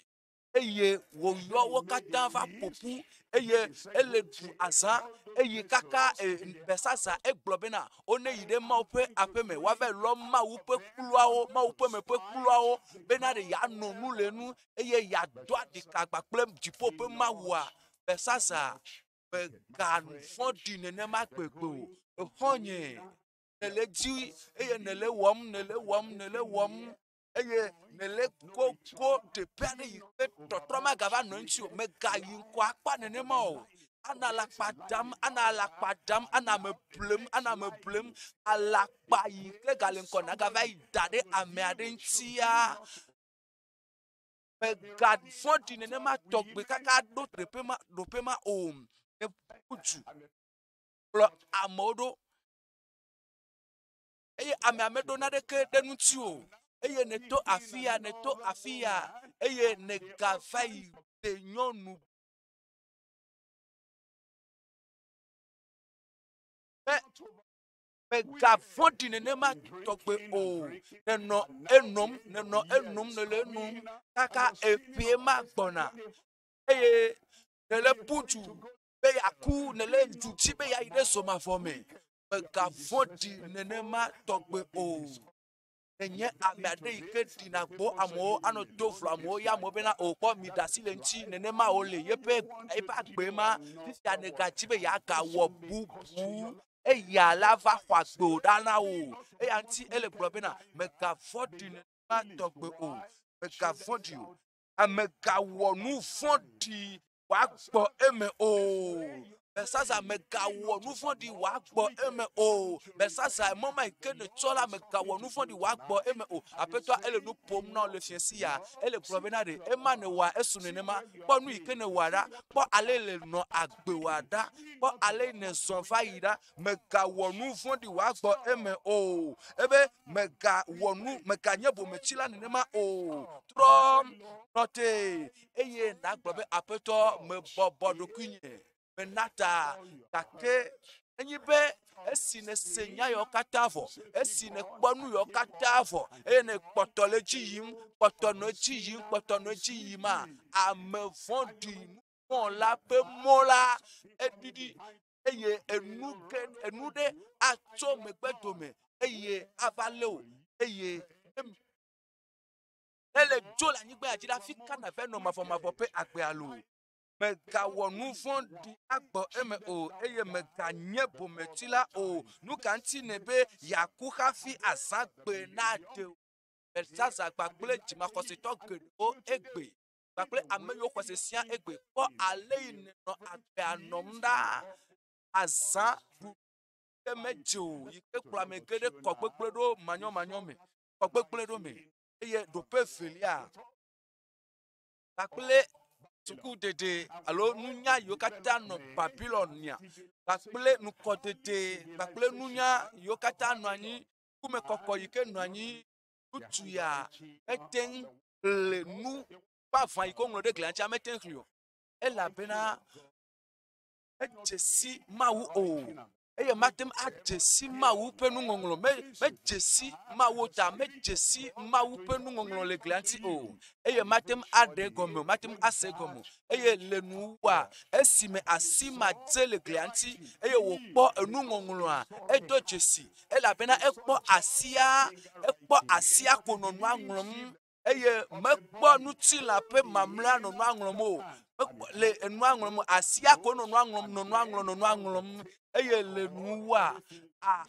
eye wòyɔ wo katã va ƒo ƒu eye ele ɖu azã eye kaka e, Belsazar egblɔ bena wone yi ɖe Mawu ƒe aƒe me woava lɔ Mawu ƒe kpluawo Mawu ƒe me ƒe kpluawo bena ɖe yeano nu le enu eye yeado aɖika kpakple dziƒo ƒe Mawua. Belsazar megavɔ̃ɖi nenema gbegbe o. Exɔ̃nye nèle edzi eye nèle wɔm nèle wɔm nèle wɔm eye nèle gogo teƒe aɖe yi ke tɔtrɔ magava nɔ eŋuti o. Mègayi ŋkɔ akpa nenema o. Ana alakpa dam, ana alakpa dam, ana ame blem, ana ame blem. Alakpa yi ke gale ŋkɔ nagava yi da ɖe ame aɖe ŋutia, mègavɔ̃ɖi nenema tɔgbe kaka ɖo teƒe ma ɖoƒe ma o. Neƒu du kplɔ amewo ɖo. eye amea meɖo naneke ɖe ŋuti o eye nèto afi ya nèto afi ya eye nègava yi ɖe nyɔnu be mègavɔ̃ɖi nenema tɔgbe o nènɔ enom nènɔ enom nèle enom kaka eƒee ma gbɔna eye nèle ƒu du be yeaku nèle du dzi be yeayi ɖe zomavɔ me Mègavɔ̃ɖi nenema tɔgbe o. Ènye ame aɖe yi ke ɖina gbɔ amewo anɔ do vlo amewo ya amewo bena o kpɔ mi ɖe asi le ŋuti nenema wòle yeƒe eƒe agbe ma. Fifia nègadzi be yeagawɔ bubu eya la va xɔ agbe wò ɖa na wò. Eya ŋuti ele gblɔ bena mègavɔ̃ɖi nenema tɔgbe o. Mègavɔ̃ɖi o. Ame gawɔ nu vɔ̃ɖi wòagbɔ eme o. Belsazar mègawɔ nu vɔ̃ɖi wòagbɔ eme o. Belsazar mɔ ma yi ke nètsɔ la mègawɔ nu vɔ̃ɖi wòagbɔ eme o. Aƒetɔa ele nu ƒom na wò le fiẽ sia. Ele gblɔ bena ɖe ema nèwɔa esu nenema. Kpɔ nu yi ke nèwɔa ɖa. Kpɔ ale nènɔ agbe wòa ɖa. Kpɔ ale nèzɔ va yi ɖa. Mègawɔ nu vɔ̃ɖi wòagbɔ eme o. Ebe mègawɔ nu, mèganye bometsila nenema o. Trɔ nɔ te eye nàgblɔ be, Aƒetɔ, mebɔbɔ ɖokuinye, mena ta. Gake nenye be esi nèse nya yawo katã vɔ, esi nèkpɔ nu yawo katã vɔ, eye nèkpɔtɔ le edzi yim, kpɔtɔ nɔ edzi yim, kpɔtɔ nɔ edzi yima, ame vɔ̃ɖi nuvɔ̃ la ƒe mɔ la, eɖiɖi eye enu ge enu ɖe atso megbe dome eye ava lé wò eye ele dzo le anyigba ya dzi ɖe afi ka nàva nɔ mavɔmavɔ ƒe agbea loo? Mègawɔ nu vɔ̃ɖi agbɔ eme o, eye mèganye bometsila o. Nu ka ŋuti nèbe yeaku hafi azãgbe naɖe o? Belsazar kpakple dzimaxɔsetɔ geɖewo egbe kpakple ame yiwo xɔ se sia egbe kpɔ ale yi nènɔ agbea nɔm ɖa. Azã ɖuɖu ke medze o yi ke kplɔ ame ge ɖe kɔ gbegblẽ ɖo manyɔmanyɔ me, kɔ gbegblẽ ɖo me. Eye ɖoƒe evelia. Kpakple sukudede alo nunya yiwo katã nɔ Babilonia kpakple nukɔdede kpakple nunya yiwo katã nɔ anyi, ŋkumekɔkɔ yi ke nɔ anyi, ŋutsu ya mete ŋu xlẽ nu vavã yi ke woŋlɔ ɖe glia ŋutia mete ŋu xlẽe o elabena medze si Mawu o eye mate ŋu adze si Mawu ƒe nuŋɔŋlɔ. Me, medze si Mawu ta, medze si Mawu ƒe nuŋɔŋlɔ le glia ŋuti o eye mate ŋu aɖe egɔme o, mate ŋu ase egɔme o. Eye le nuwuwua, esime asi ma dze le glia ŋuti eye wòkpɔ enuŋɔŋlɔa, edo dzesi elabena ekpɔ asia, ekpɔ asia ko nɔ nua ŋlɔm eye mekpɔ ŋutilã ƒe mamlɛa nɔ nua ŋlɔm o. Mekpɔ le enua ŋlɔm o. Asia ko nɔ nua ŋlɔm, nɔ nua ŋlɔm, nɔ nua ŋlɔm eye le nuwua a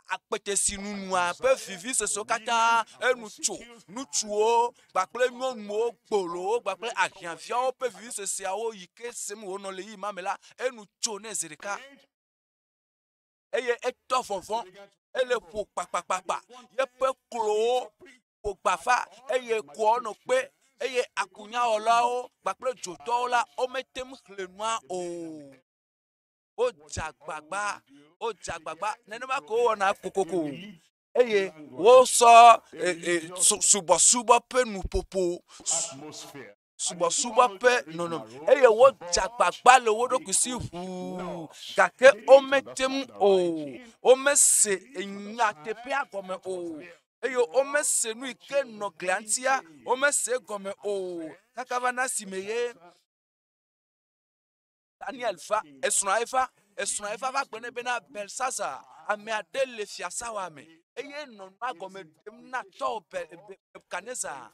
akpetesinunua ƒe vivisesewo katã enu tso ŋutsuwo kpakple nyɔnuwo, gbolowo kpakple ahiãviawo ƒe viviseseawo yi ke sem wònɔ le ɣeyiɣi ma me la, enu tso nɛ zi ɖeka. Eye etɔ vɔvɔ̃, ele ƒo kpakpakpakpa, yeƒe klowo ƒo gbafa eye koawo nɔ kpe eye akunyawɔlawo kpakple dzotɔwo la womete ŋu xlẽ nua o. Wodze agbagba, wodze agbagba nenema ko wowɔna kokoko eye wosɔ e, e, subɔsubɔ ƒe nuƒoƒo subɔsubɔ ƒe nɔnɔme eye wodze agbagba le wo ɖokui si ʋuu gake womete ŋu o. Womese nyateƒea gɔme o eye womese nu yi ke nɔ glia ŋutia womese egɔme o kaka va na esime ye Daniel va, esrɔ̃a eva, esrɔ̃a eva va gblɔ nɛ bena Belsazar, ame aɖe le fiasawa me eye nɔ nua gɔme ɖem na tɔwò Nebukadnezar.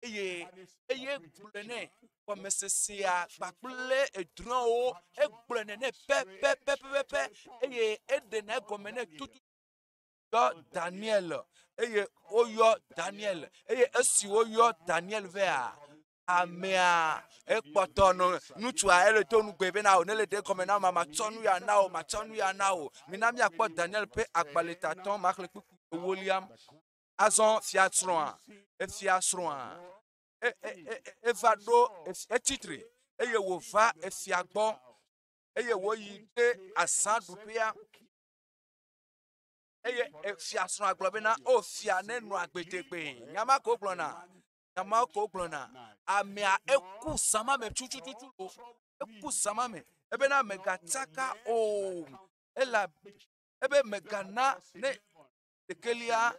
eye eye gblɔe nɛ gɔmesesea kpakple edrɔ̃wo egblɔe nɛ nɛ pɛpɛpɛpɛpɛ eye eɖena egɔme nɛ tutu yɔ Daniel eye woyɔ Daniel eye esi woyɔ Daniel vɛa amea ekpɔtɔ nɔ ŋutsua ele to nugbe bena o ne le ɖe gɔme na ma matsɔ nu ya na wò matsɔ nu ya na wò mina míakpɔ Daniel ƒe agbalẽ tatɔ maxlẽ kpukpui ewolia Azɔ fia srɔ̃a, efia srɔ̃a, e, e, e, eva ɖo etsi tre eye wòva efia gbɔ eye wòyi ɖe azãɖuƒea. Eye efia srɔ̃a gblɔ bena, o fia nenɔ agbe tegbee. Nya ma ko gblɔna, nya ma ko gblɔna. Amea eku zã ma me tutututu o. Eku zã ma me. Ebena megatsaka o. Elabe ebe megana ne ɖekelia,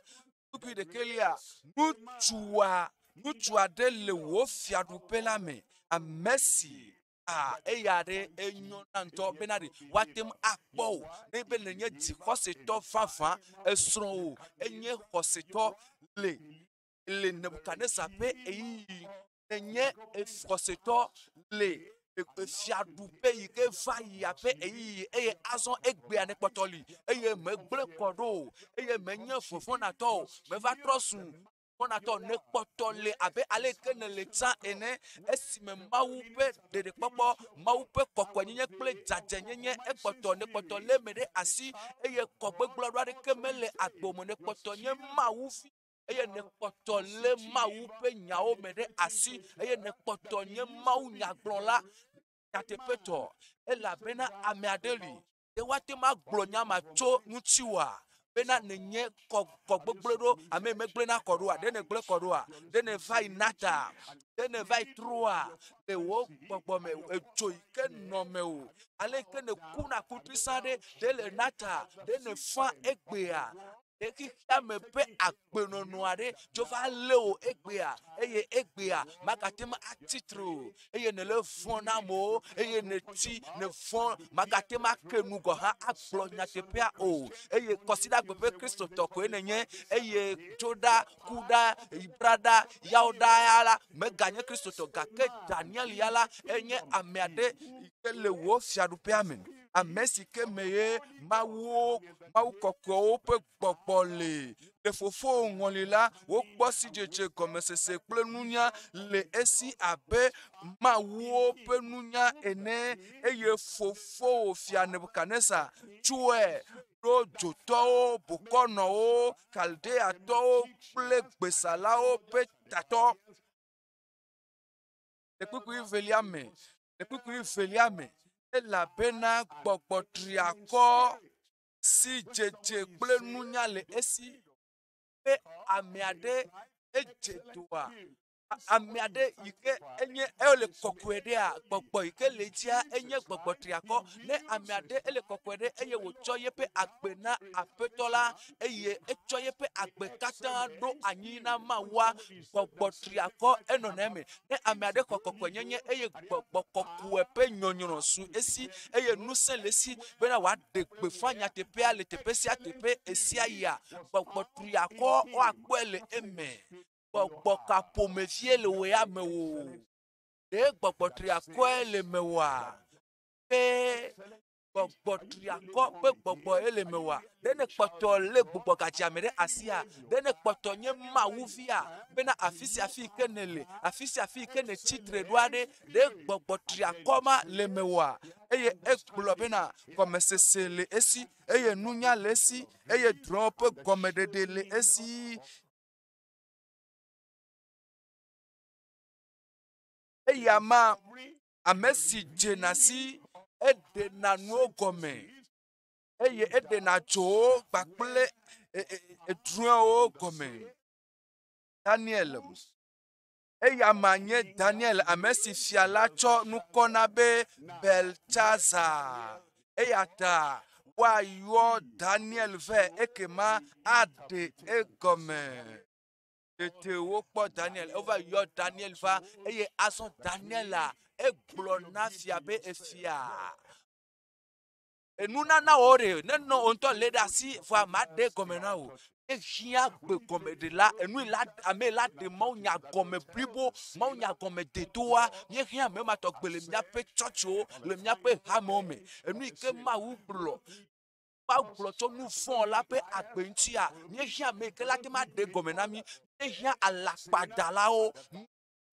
kpukpui ɖekelia, ŋutsua, ŋutsu aɖe le wò fiaɖuƒe la me, ame si a eya ɖe enyo na ŋutɔ bena ɖe woate ŋu akpɔ wò ne be nènye dzixɔsetɔ vavã, esrɔ̃ wò enye xɔsetɔ le le Nebukadnezar ƒe ɣeyiɣi nènye xɔsetɔ le fiaɖuƒe yi ke va yia ƒe ɣeyiɣi eye azɔ egbea nèkpɔtɔ li eye mègblẽ kɔ ɖo o eye mènye vɔvɔ̃natɔ o, mèva trɔ zu vɔvɔ̃natɔ o, nèkpɔtɔ le abe ale ke nèle tsã ene esime Mawu ƒe ɖeɖekpɔkpɔ, Mawu ƒe kɔkɔenyenye kple dzadzɛnyenye ekpɔtɔ nèkpɔtɔ lé eme ɖe asi eye kɔ gbegblẽ aɖeke mele agbe me nèkpɔtɔ nye Mawu vi. eye nèkpɔtɔ lé Mawu ƒe nyawo me ɖe asi, eye nèkpɔtɔ nye Mawu nyagblɔla nyateƒetɔ, elabena ame aɖe li, ɖe woate ŋu agblɔ nya ma tso ŋutiwòa? Bena nènye kɔ kɔ gbegblẽ ɖo, ame megblẽna kɔ ɖoa? Ɖe nègblẽ kɔ ɖoa? Ɖe nèva yi na ta? Ɖe nèva yi troa le wò gbɔgbɔ me, edzo yi ke nɔ mewò? Aleke nèkuna kutri sã ɖe? Ɖe le na ta? Ɖe nèfa egbea? Ɖe xexeame ƒe agbenɔnɔ aɖe dzo va lé wò egbea eye egbea màgate ŋu atsi tre o eye nèle vɔ̃ na amewo eye nètsi nèvɔ̃ màgate ŋu ake nu gɔ̃ hã agblɔ nyateƒea o eye kɔsiɖagbe ƒe Kristotɔ koe nènye eye tso ɖa, ku ɖa, bra ɖa, yawo ɖa ya la mèganye Kristotɔ gake Daniel ya la enye ame aɖe yi ke le wò fiaɖuƒea me. Ame si ke me ye Mawuwo Mawu kɔkɔewo ƒe gbɔgbɔ le. Le fofowò ŋɔli la, wokpɔ sidzedze, gɔmesese kple nunya le esi abe mawuwo ƒe nunya ene, eye fofowò Fia Nebukadnezar tsɔe ɖo dzotɔwo, bokɔnɔwo, Kaldeatɔwo kple gbesalawo ƒe tatɔ. Le kpukpui velia me, le kpukpui velia me, elabena gbɔgbɔ triakɔ si dzedze kple nunya le esi be ame aɖe edze doa ame aɖe yi ke enye ele kɔkɔe ɖea gbɔgbɔ yi ke le edzia enye gbɔgbɔ triakɔ ne ame aɖe ele kɔkɔe ɖe eye wòtsɔ yeƒe agbe na aƒetɔ la eye etsɔ yeƒe agbe katã ɖo anyi na mawua gbɔgbɔ triakɔ enɔna eme ne ame aɖe xɔ kɔkɔenyenye eye gbɔgbɔ kɔkɔe ƒe nyɔnyrɔ su esi eye ŋusẽ le esi bena wòaɖe gbeƒã nyateƒea le teƒe sia teƒe esia yia gbɔgbɔ triakɔ woakpɔe le eme gbɔgbɔ ka ƒomevie le wò ya me o ɖe gbɔgbɔ triakɔe le mewòa ke gbɔgbɔ triakɔ ƒe gbɔgbɔ ye le mewòa ɖe ne kpɔtɔ lé gbɔgbɔ gadzame ɖe asia ɖe ne kpɔtɔ nye mawu via bena afi sia afi ke ne le afi sia afi ke ne tsitre ɖoa ɖe ɖe gbɔgbɔ triakɔ ma le mewòa eye egblɔ bena gɔmesese le esi eye nunya le esi eye drɔ̃ ƒe gɔmeɖeɖe le esi eya ma ame si dzena si eɖena nuwo gɔme eye eɖena dzowo kpakple edrɔ̃ewo gɔme. Daniel eya ma nye Daniel ame si fia la tsɔ ŋkɔ na be Beltsazar. Eya ta woayɔ Daniel vɛ ekema aɖe egɔme. Tete wokpɔ Daniel, wova yɔ Daniel va eye azɔ Daniel la egblɔ na fia be efia. Enunana wò ɖe nenɔ wò ŋutɔ lé ɖe asi vɔa maɖe gɔme na wò. Ehiã gbe gɔmeɖela enu la ame la ɖe mawunya gɔme blibo mawunya gɔme detoa míehiã ame ma tɔgbe le míaƒe tsɔtsiwo le míaƒe hamewo me. Enu yi ke Mawu gblɔ woagblɔ tso nu vɔ̃ la ƒe agbe ŋutia, míehiã ame yi ke la te ma ɖe gɔme na mí. Míehiã alakpadalawo,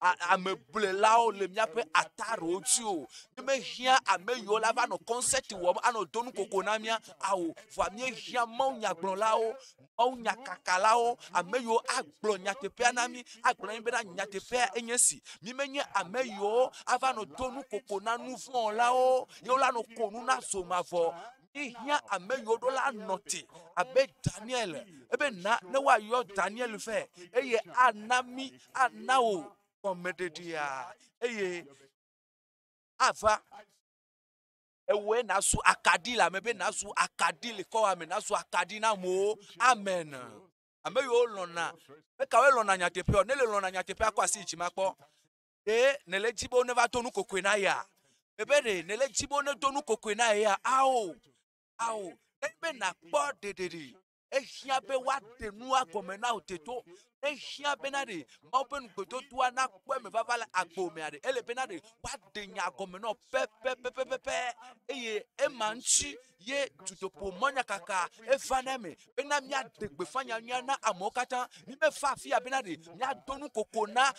ameblelawo le míaƒe ataɖewo dzi o. Mímehiã ame yiwo la va nɔ kɔnsɛti wɔm anɔ do nukoko na mía ao. Vɔa míehiã mawunyagblɔlawo, mawunyakakalawo, ame yiwo agblɔ nyateƒea na mí, agblɔ na mí bena nyateƒea enye si. Mímenye ame yiwo ava nɔ do nukoko na nu vɔ̃ wɔlawo ye wola nɔ ko nu na zomavɔ. Míehiã ame yiwo ɖo la nɔ te abe Daniel ebe na ne woayɔ Daniel vɛ eye ana mí ana wò gɔmeɖeɖea eye ava ewɔe nazu akaɖi le ame be nazu akaɖi le kɔwa me nazu akaɖi na amewo amen ame yiwo lɔ̃na ekawoe lɔ̃na nyateƒea ne le lɔ̃na nyateƒea kɔ asi dzi makpɔ ɖe nele dzi be woneva do nukokoe na ya ebe ɖe nele dzi be wonedo nukokoe na ya ao ao ebe nakpɔ ɖeɖeɖe ehiã be woaɖe nua gɔme na wò teto ehiã bena ɖe mawu ƒe nugbedodoa nakpɔ eme vava le agbo mea ɖe ele bena ɖe woaɖe nya gɔme na wò pɛpɛpɛpɛpɛ eye ema ŋuti ye dutoƒo mɔnyakaka eva na eme bena míaɖe gbeƒã nyanyuia na amewo katã mímeva afi ya bena ɖe míado nukoko na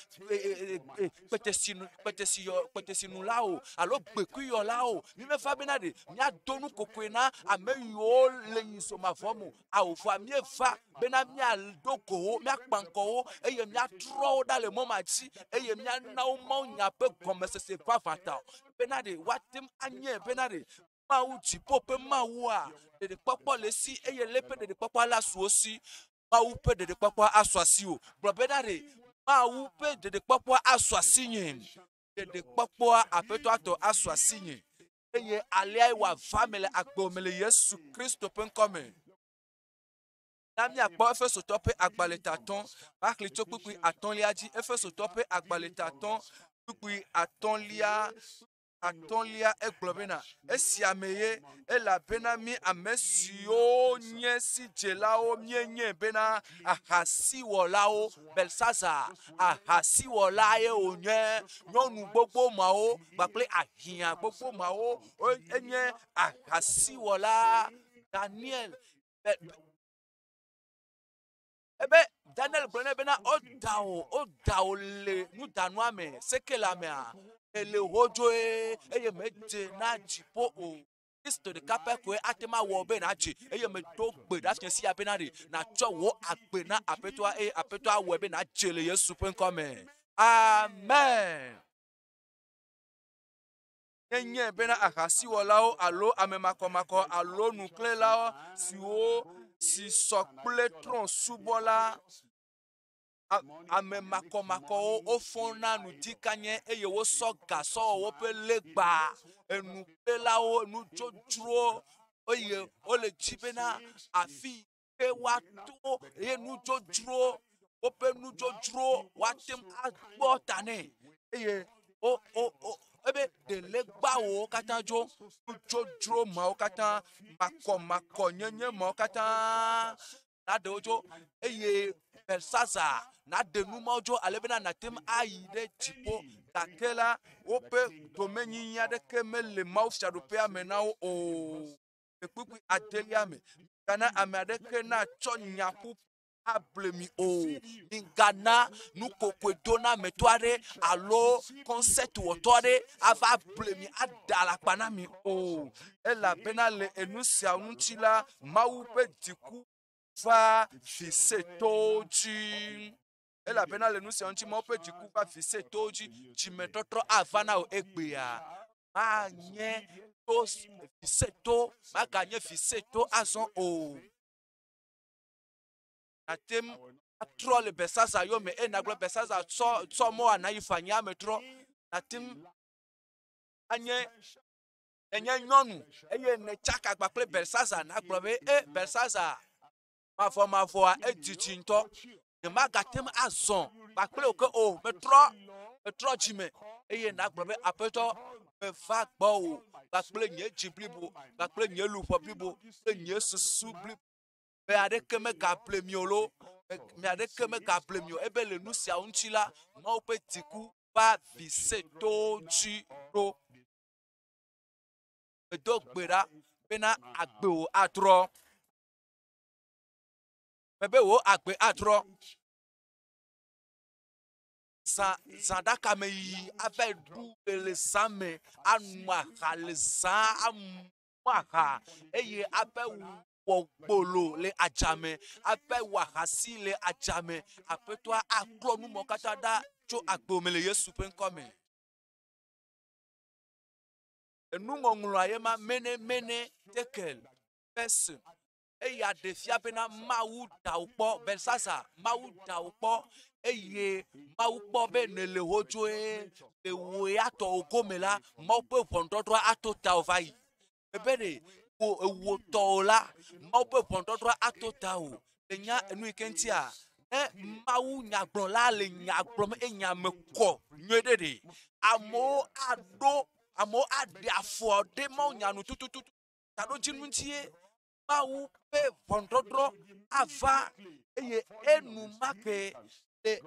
kpetesinu kpetesiyɔ kpetesinulawo alo gbekuiyɔlawo mímeva bena ɖe míado nukokoe na ame yiwo le nyisomavɔ me ao vɔa míeva bena míaɖo go wo míakpa ŋkɔ wo eye míatrɔ wo ɖa le mɔ ma dzi eye míana wo mawunya ƒe gɔmesese vavãtɔ bena ɖe woate ŋu anye bena ɖe Mawu dziƒo ƒe Mawua ɖeɖekpɔkpɔ le esi eye le eƒe ɖeɖekpɔkpɔ la su wo si. Mawu ƒe ɖeɖekpɔkpɔ asu asiwò. Gblɔ bena ɖe Mawu ƒe ɖeɖekpɔkpɔ asu asinye. Ɖeɖekpɔkpɔa aƒetɔa tɔ asu asinye. Eye aleae wòava me le agbe me le Yesu Kristo ƒe ŋkɔ me. Na míakpɔ Efesotɔ ƒe agbalẽ tatɔ̃. Maxlẽ tso kpukpui atɔ̃lia dzi. Efesotɔ ƒe agbalẽ tatɔ̃ kpukpui atɔ̃lia atɔ̃lia egblɔ bena esia me ye elabena mí ame siwo nye sidzelawo míenye bena ahasiwɔlawo Belsazar ahasiwɔla ye wònye nyɔnu gbogbo mawo kpakple ahiã gbogbo mawo enye ahasiwɔla Daniel ebe Daniel gblɔ nɛ bena woda wò woda wò le nudanua me sekela mea ele hodzoe eye medze na dziƒo o. Kristo ɖeka pɛ koe ate ŋu awɔ be nàdze eye medo gbe ɖa fiẽ sia bena ɖe nàtsɔ wò agbe na Aƒetɔa eye Aƒetɔa awɔe be nàdze le Yesu ƒe ŋkɔ me. Amen. Míenyae bena ahasiwɔlawo alo ame makɔmakɔ alo nuklẽlawo siwo si sɔ kple trɔ̃subɔla ame makɔmakɔwo wofɔna ŋdikanye eye wosɔ ga sɔ wɔ woƒe legba, enuklẽlawo, nudzodzrowo eye wole dzi bena afi ke woato eye nudzodzro woƒe nudzodzro woate ŋu akpɔ ta nɛ eye wo wo wo ebe ɖe legbawo katã dzo nudzodzro mawo katã makɔmakɔnyenye mawo katã naɖe wo dzo eye Belsazar naɖe nu mawo dzo ale bena nàte ŋu ayi ɖe dziƒo gake la woƒe domenyinyi aɖeke mele Mawu fiaɖuƒea me na wo o. Le kpukpui adelia me, migana ame aɖeke natsɔ nya ƒuƒu able mi o. Migana nukokoedonametɔ aɖe alo kɔnsɛtwɔtɔ aɖe ava ble mi ada alakpa na mi o. Elabena le enu sia ŋuti la, Mawu ƒe dziku va visetɔwo dzi. Elabena le nu sia ŋuti Mawu ƒe dziku va visetɔwo dzi. Dzimetɔtrɔ ava na wò egbea. Manye to viseto, maganye viseto azɔ o. Nàte ŋu atrɔ le Belsazar yome eye nàgblɔ Belsazar tsɔ tsɔ mɔa nàyi fanyia me trɔ. Nàte ŋu anye enye nyɔnu eye nètsaka agba kple Belsazar nàgblɔ be e Belsazar mavɔmavɔa edidi ŋutɔ. Nyemagate ŋu azɔ kpakple wò ke o. Metrɔ metrɔ dzime eye nàgblɔ be Aƒetɔ meva gbɔwò kpakple nye dzi blibo kpakple nye luʋɔ blibo kple nye susu blibo. Ame aɖeke megable mi o loo, ame aɖeke megable mi o. Ebe le nu siawo ŋuti la, Mawu ƒe dziku va visetowo dzi ɖo. Medo gbe ɖa bena agbewò atrɔ. Mebe wò agbe atrɔ. Zã zã ɖaka me yiyi ava ɖu le zã me, anu aha le zã amu aha eye ava wɔ gbolo le adzame, ava wɔ ahasi le adzame. Aƒetɔa aklɔ numɔ katã ɖa tso agbewò me le Yesu ƒe ŋkɔ me. Enuŋɔŋlɔa ye ma mene mene tekel perse eya ɖe fia bena Mawu da wò kpɔ Belsazar Mawu da wò kpɔ eye Mawu kpɔ be nèle hodzoe le wò ya tɔwò gome la Mawu ƒe ʋɔnudɔdrɔ̃ ato tawò va yi. Ebe ɖe wò ewò tɔwò la Mawu ƒe ʋɔnudɔdrɔ̃ ato tawò. Ènya enu yi ke ŋutia? Ne Mawu nyagblɔla le nya gblɔm eye nya me kɔ nyuie ɖe ɖe, amewo aɖo amewo aɖe afɔ ɖe Mawu nya nu tututu. Taɖodzinu ŋutie Mawu ƒe ʋɔnudɔdrɔ̃ ava eye enumake le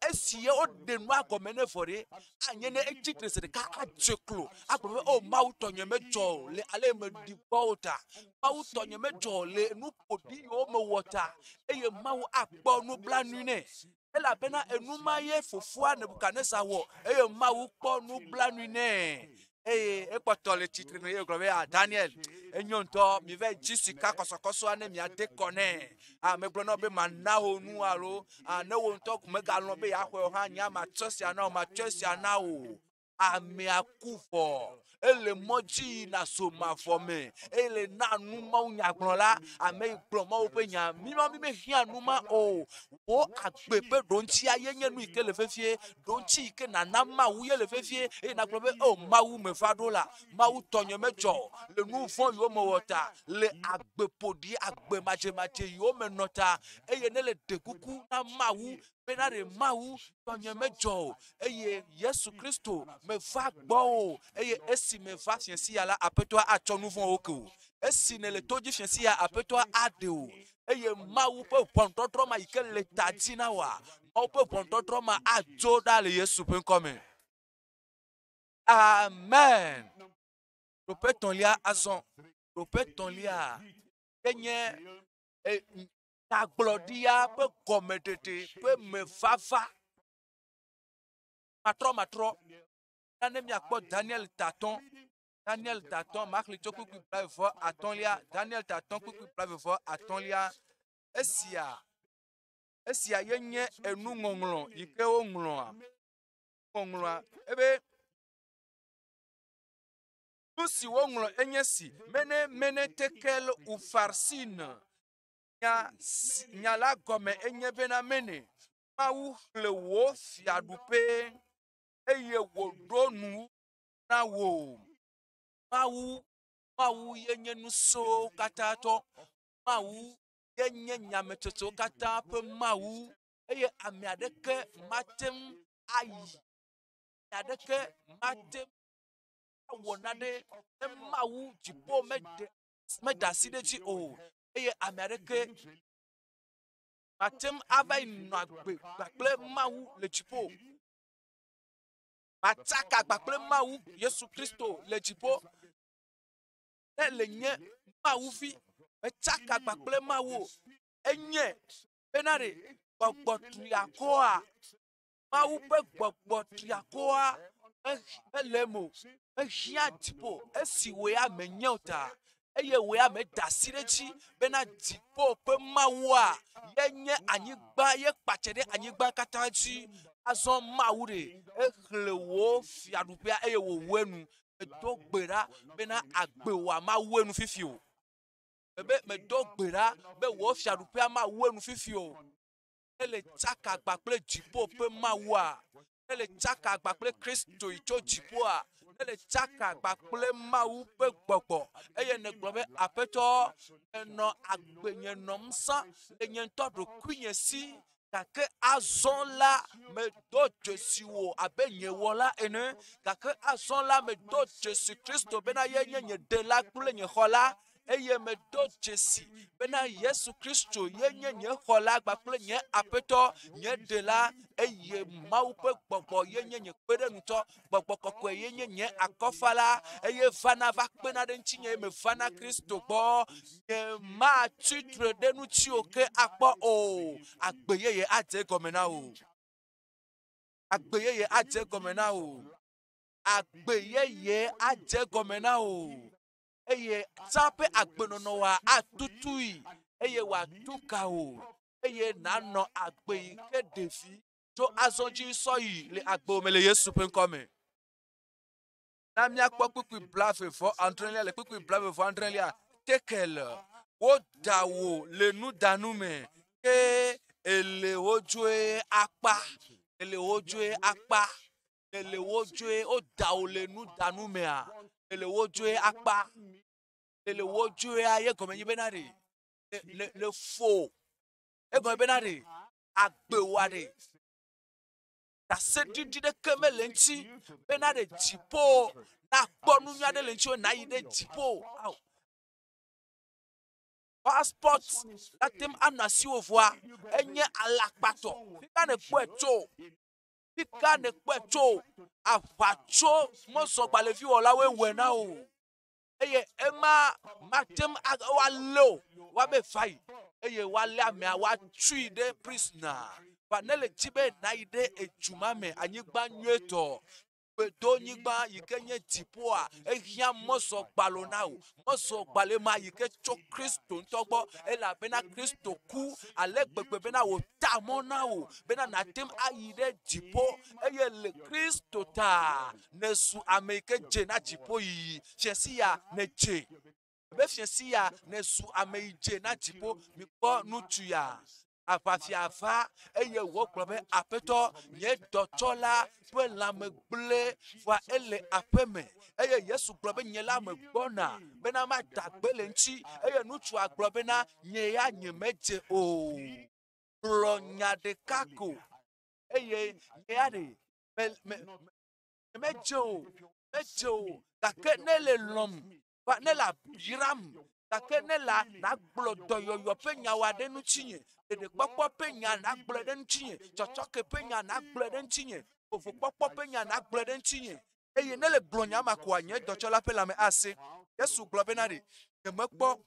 esi ye woɖe nua gɔme ne vɔ ɖe, anye ne etsi tre zi ɖeka adze klo agblɔ be o Mawu tɔnye medzɔ o le ale yi meɖi gbɔ o ta. Mawu tɔnye medzɔ o le nu ƒoɖi yiwo mewɔ ta eye Mawu akpɔ nublanui nɛ. Elabena enu ma ye fofoa Nebukadnezar wɔ eye Mawu kpɔ nublanui nɛ. Eye ekpɔtɔ le tsitre nu eye wògblɔ be, ah, Daniel, enyo ŋutɔ, mi va dzi sika kɔsɔkɔsɔa ne miade kɔ nɛ. Ah, megblɔ na wò be mana wò nu alo ah, ne wò ŋutɔ megalɔ̃ be yeaxɔe o hã, nye matsɔ sia na wò, matsɔ esia na wò. Amea ku vɔ. Ele mɔ dzi yina zo mavɔ me eye le na nu Mawu nyagblɔla, ame yi gblɔ Mawu ƒe nya. Mi ma mi mehiã nu ma o. Wò agbe ƒe ɖoŋtsia ye nye nu yi ke le vevie. Ɖoŋtsi yi ke nàna Mawu ye le vevie eye nàgblɔ be, O Mawu meva ɖo la, Mawu tɔnye medzɔ o le nu vɔ̃ yiwo mewɔ ta, le agbe ƒoɖi, agbe madzemadze yiwo menɔ ta eye nele ɖe kuku na Mawu bena ɖe Mawu tɔnye medzɔ o eye Yesu Kristo meva gbɔwò eye esi meva fiẽsi ya la, Aƒetɔa atsɔ nu vɔ̃wo ke wò. Esi nèle to dzi fiẽsi ya, Aƒetɔa aɖe wò eye Mawu ƒe ʋɔnudɔdrɔ̃ ma yi ke le ta dzi na wòa, Mawu ƒe ʋɔnudɔdrɔ̃ ma adzo ɖa le Yesu ƒe ŋkɔ me. Amen. Ɖoƒe etɔ̃lia azɔ. Ɖoƒe etɔ̃lia enye e, nyagblɔɖia ƒe gɔmeɖeɖe ƒe mevava. Matrɔmatrɔ. Na ne miakpɔ Daniel tatɔ̃. Daniel tatɔ̃, maxlẽ tso kpukpui blaeve vɔ atɔ̃lia. Daniel tatɔ̃ kpukpui blaeve vɔ atɔ̃lia. Esia, esia ye nye enuŋɔŋlɔ yi ke woŋlɔa. Ŋɔŋlɔa ebe. Nu si woŋlɔ enye si, Mene mene tekel ufarsin. Nya, nya la gɔme enye bena mene. Mawu xlẽ wò fiaɖuƒe eye wòɖo nu na wò. Mawu, Mawu ye nye nusewo katã tɔ. Mawu ye nye nyametsotsowo katã ƒe Mawu eye ame aɖeke mate ŋu ayi, ame aɖeke mate ŋu awɔ nane ne Mawu dziƒo mede meda asi ɖe edzi o eye ame aɖeke mate ŋu ava yi nɔ agbe kpakple Mawu le dziƒo. Matsaka kpakple Mawu Yesu Kristo le dziƒo. Ne le nye Mawu vi, metsaka kpakple Mawu o. Enye bena ɖe gbɔgbɔ triakɔa, Mawu ƒe gbɔgbɔ triakɔa mele eme o. Mehiã dziƒo esi wò ya menye o ta eye wò ya meda asi ɖe edzi bena dziƒo ƒe Mawua ye nye anyigba ye kpatse ɖe anyigba katã dzi. Azɔ Mawu ɖe exlẽ wò fiaɖuƒea eye wòwu enu. Medo gbe ɖa bena agbe wòa mawu enu fifi o. Mebe medo gbe ɖa be wò fiaɖuƒea mawu enu fifi o. Ele tsaka agba kple dziƒo ƒe Mawua. Ele tsaka agba kple Kristo yi tso dziƒoa. Ele tsaka agba kple Mawu ƒe gbɔgbɔ. Eye nègblɔ be, Aƒetɔ, menɔ agbe nye nɔm sã le nye ŋutɔ ɖokuinye si, gake azɔ la medo dzesi wò abe nye wɔla ene. Gake azɔ la medo dzesi Kristo bena ye nye nye ɖela kple nye xɔla. Eye medo dzesi bena Yesu Kristo ye nye nye xɔla kpakple nye Aƒetɔ, nye Ɖela, eye Mawu ƒe Gbɔgbɔ ye nye nye kpeɖeŋutɔ. Gbɔgbɔ Kɔkɔe ye nye nye akɔfala, eye vana va kpena ɖe ŋutinye eye mevana Kristo gbɔ. Nye matsi tre ɖe ŋutiwò ke akpɔ o. Agbe yeye adze egɔme na wò. Agbe yeye adze egɔme na wò. Agbe yeye adze egɔme na wò. Eye tsã ƒe agbenɔnɔ wòa atutui eye wòatu ka wò eye nànɔ agbe yi ke ɖe vi tso azɔ dzi sɔyi le agbewò me le Yesu ƒe ŋkɔ me. Na míakpɔ kpukpui blaeve vɔ adrelia le kpukpui blaeve vɔ adrelia tekel woda wò le nudanu me ke èle wodzoe akpa èle wodzoe akpa Èle wodzoe, woda wò le nudanu mea? Èle wodzoe akpa? Èle wodzoea ye gɔme nyi bena ɖe le le le fo. Egɔme bena ɖe agbewoa ɖe ɖaseɖiɖi ɖeke mele eŋuti bena ɖe dziƒo nakpɔ nu nyui aɖe le ŋutiwò nayi ɖe dziƒo. Ao. Passport ate ŋu anɔ asiwò vɔa enye alakpatɔ. Fika nèkpɔe tso? Fika nèkpɔe tso? Aʋatso mɔzɔgbalẽviwɔlawoe wɔe na wò. Eye ema mate ŋu woalé o. Woabe va yi eye woalé amea woatui ɖe prisoner. Va ne le dzi be nàyi ɖe edu ma me, anyigba nyuietɔ, gbedonyigba yi ke nye dziƒoa, ehiã mɔzɔgbalẽwo na wò. Mɔzɔgbalẽ ma yi ke tso Kristo ŋutɔ gbɔ elabena Kristo ku ale gbegbe bena wòta mɔ na wò bena nàte ŋu ayi ɖe dziƒo eye le Kristo ta nèzu ame yi ke dze na dziƒoyiyi. Fiasi ya nèdze. Be fiasi ya nèzu ame yi dze na dziƒo. Mikpɔ ŋutsu ya. Aʋafia va eye wògblɔ be, Aƒetɔ, nye dɔtsɔla ƒe lãme gblẽ, vɔa ele aƒe me. Eye Yesu gblɔ be, Nye la megbɔna bena mada gbe le eŋuti. Eye ŋutsua gblɔ bena, Nye ya nyemedze o. Gblɔ nya ɖeka ko eye nye ya ɖe me, me, medze o, medze o. Gake ne le lɔ̃m, va ne le yram, gake ne la nàgblɔ dɔyɔyɔ ƒe nyawo ɖe ŋutinye, ɖeɖekpɔkpɔ ƒe nya nàgblɔe ɖe ŋutinye, tsɔtsɔke ƒe nya nàgblɔe ɖe ŋutinye, vovokpɔkpɔ ƒe nya nàgblɔe ɖe ŋutinye. Eye ne le gblɔ nya ma koa, nye dɔtsɔla ƒe lãme ase. Yesu gblɔ bena ɖe, nyemekpɔ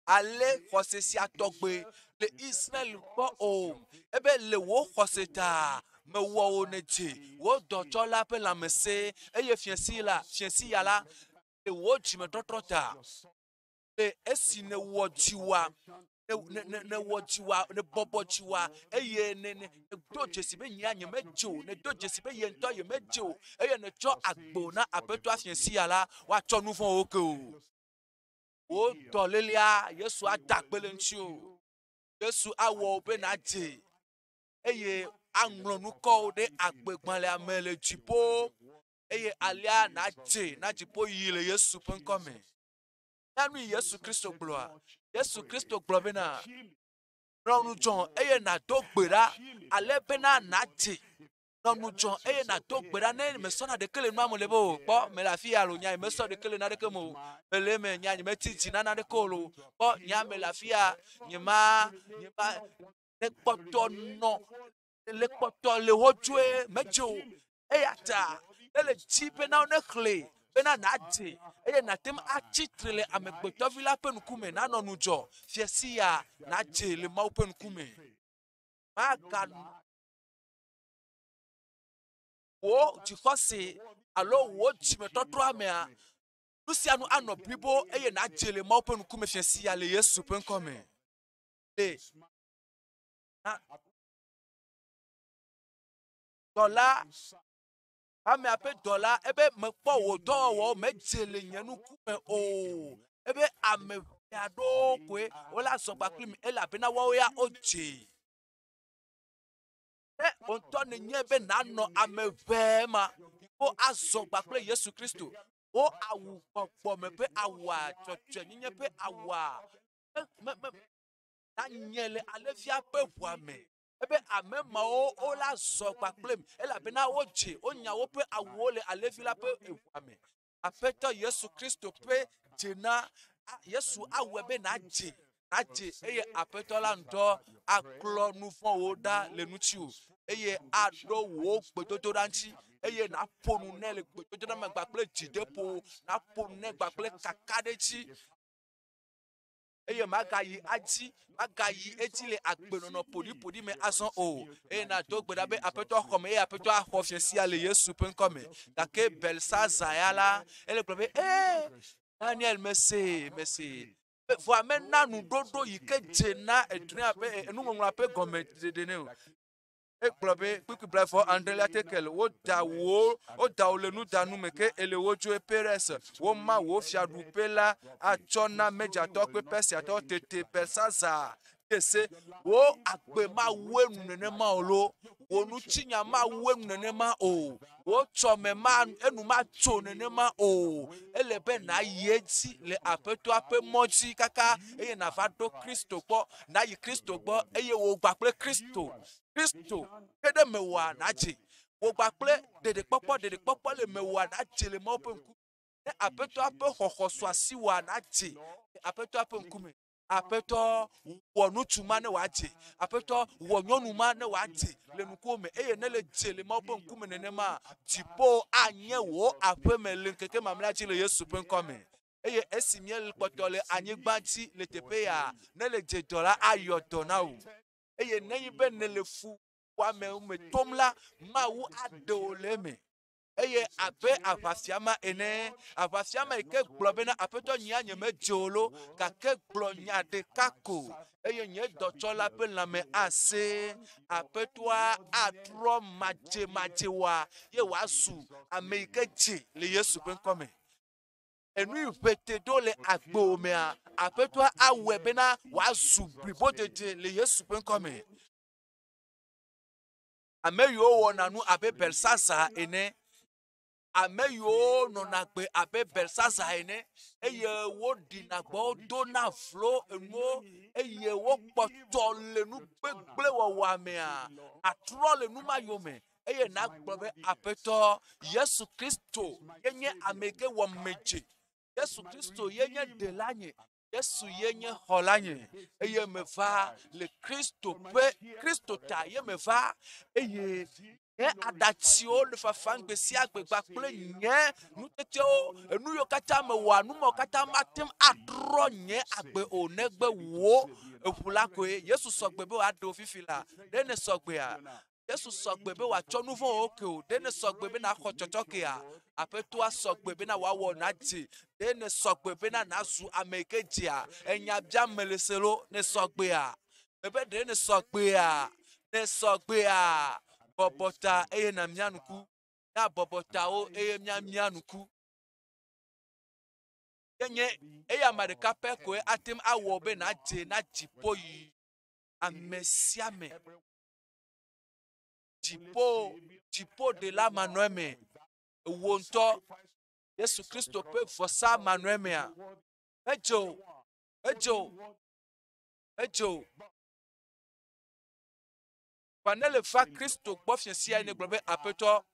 ale xɔse sia tɔgbe le Israel kpɔ o. Ebe le wò xɔse ta mewɔ wò nèdze wò dɔtsɔla ƒe lãme se eye fiẽsi la, fiẽsi ya la, le wò dzimetɔtrɔ ta, le esi nèwɔ dziwòa, Ne ne ne wɔ dziwòa, ne bɔbɔ dziwòa eye ne ne do dzesi be nyea nyemedze o, ne do dzesi be ye ŋutɔ yemedze o eye nètsɔ agbo na Aƒetɔa fiẽ sia la, woatsɔ nu vɔ̃wo ke o. Wò dɔlélea, Yesu ada gbe le ŋutiwò. Yesu awɔ wò be nàdze eye aŋlɔ nukɔwo ɖe agbegbalẽa me le dziƒo eye alea nàdze na dziƒoyiyi le Yesu ƒe ŋkɔ me. Ya nu yi Yesu Kristo gblɔa? Yesu Kristo gblɔ bena, nɔ ŋudzɔ eye nàdo gbe ɖa ale bena nàdze. Nɔ ŋudzɔ eye nàdo gbe ɖa ne mesɔ na ɖeke le nua me le be o. Kpɔ mele afi ya lo nya mesɔ ɖeke le naneke me o. Mele eme nya nyemetsi dzi na naneke o lo. Kpɔ nya mele afi ya nyema nyema ne kpɔtɔ nɔ le kpɔtɔ le wodzoe medze o. Eya ta ele dzi bena nexlẽ bena nàdze eye nàte ŋu atsi tre le amegbetɔvi la ƒe ŋkume nanɔ ŋudzɔ fia sia nàdze le Mawu ƒe ŋkume. Maganɔ wò dzixɔse alo wò dzimetɔtrɔa mea, nu sia nu anɔ blibo eye nàdze le Mawu ƒe ŋkume fia sia le Yesu ƒe ŋkɔ me. Le na dɔla hamea ƒe dɔla ebe mekpɔ wò dɔwɔwɔwo medze le nye ŋkume o ebe ame ʋɛ aɖewo koe wole azɔ kpakple mi elabena woawo ya wodze. Ne wò ŋutɔ nènye be nànɔ ame ʋɛ ma wo azɔ kpakple Yesu Kristo wo awu gbɔgbɔme ƒe awua dzɔdzɔenyenye ƒe awua me me nanye le alẽvia ƒe ʋua me ebe ame mawo wola zɔ kpakple mi elabena wodze wonya woƒe awuwo le alẽvi la ƒe ʋua me. Aƒetɔ Yesu Kristo ƒe dze na Yesu awɔe be nàdze nàdze eye Aƒetɔ la ŋutɔ aklɔ nu vɔ̃wo ɖa le ŋutiwò eye aɖo wò gbedodoɖa ŋuti eye nàƒo nu nɛ le gbedodoɖa me kpakple dzideƒo, nàƒo nu nɛ kpakple kakaɖedzi eye magayi adzi magayi edzi le agbenɔnɔ ƒoɖiƒoɖi me azɔ o eye nàdo gbe ɖa be aƒetɔ xɔ me eye aƒetɔ axɔ fia sia le Yesu ƒe ŋkɔ me gake Belsaza ya la ele gblɔ be ee Daniel mese mese vɔa mena nuɖoɖo yi ke dze na edrɔ̃a ƒe enuŋɔŋlɔa ƒe gɔmeɖeɖe nɛ o Egblɔ be, Kpukpui blaeve adrelia tekel, woda wò, woda wò le nudanu me, ke ele wodzoe Peres, woma wò fiaɖuƒe la atsɔ na Mediatɔ kple Persiatɔ. Tete Belsazar de se, wò agbe mawu enu nenema o lo, wò ŋutinya mawu enu nenema o, wò tsɔme ma enu matso nenema o. Ele be nàyi edzi le Aƒetɔa ƒe mɔ dzi kaka eye nàva ɖo Kristo gbɔ, nàyi Kristo gbɔ eye wò gba kple Kristo, Kristo ke ɖe mewòa nàdze. Wò gba kple ɖeɖekpɔkpɔ, ɖeɖekpɔkpɔ le mewòa nàdze le Mawu ƒe ŋku. Ne Aƒetɔa ƒe xɔxɔ su asiwòa nàdze le Aƒetɔa ƒe ŋkume. Aƒetɔ wɔ ŋutsu ma ne wòadze. Aƒetɔ wɔ nyɔnu ma ne wòadze le ŋkuwò me eye ne le dze le Mawu ƒe ŋkume nenema, dziƒo anye wò aƒeme le ŋkeke mamlɛa dzi le Yesu ƒe ŋkɔ me. Eye esi míekpɔtɔ le anyigba dzi le teƒe ya, ne le dze dɔ la, ayɔ dɔ na wò. Eye nenye be nèle fuwɔame me tom la, Mawu aɖe wò le eme. Eye abe aʋafia ma ene, aʋafia ma yi ke gblɔ bena, Aƒetɔ, nyea nyemedze o lo, gake gblɔ nya ɖeka ko, eye nye dɔtsɔla ƒe lãme ase. Aƒetɔa atrɔ madzemadzewoa ye wòazu ame yi ke dze le Yesu ƒe ŋkɔ me. Enu yi ƒete ɖo le agbewò mea, Aƒetɔa awɔe bena wòazu blibodede le Yesu ƒe ŋkɔ me. Ame yiwo wɔna nu abe Belsazar ene, ame yiwo nɔna agbe abe Belsazar ene eye woɖina gbɔ, wodona vlo enuwo eye wokpɔtɔ le nu gbegblẽ wɔwɔa mea, àtrɔ le nu ma yome eye nàgblɔ be, Aƒetɔ, Yesu Kristo ye nye ame yi ke wɔ medze. Yesu Kristo ye nye ɖelanye. Yesu ye nye xɔlanye eye meva le Kristo ƒe Kristo ta ye meva eye nye aɖatsiwo le fafam gbe sia gbe kpakple nye nutetewo enu yiwo katã mewɔa nu mawo katã mate ŋu atrɔ nye agbe o negbe wò eʋu la koe. Yesu sɔgbe be wòaɖe wò fifi la. Ɖe nèsɔgbea? Yesu sɔgbe be wòatsɔ nu vɔ̃wo ke o. Ɖe nèsɔgbe be nàxɔ tsɔtsɔkea? Aƒetɔa sɔgbe bena wòawɔ nàdze. Ɖe nèsɔgbe bena nàzu ame yi ke dzea? Enya biam mele se lo, nèsɔgbea? Mebe ɖe nèsɔgbea? Nèsɔgbea? Bɔbɔ ta eye nàmia ŋku. Míabɔbɔ tawo eye míamia ŋku. Ke nye eya ame ɖeka pɛ koe ate ŋu awɔ be nàdze na dziƒo yiyi. Ame sia ame. Dziƒo, dziƒoɖela manɔ eme. Ewò ŋutɔ, Yesu Kristo ƒe vɔsa manɔ emea? Edze o, edze o, edze o. Vɔ ne le va Kristo gbɔ fiẽ sia yi negblɔ be, Aƒetɔ,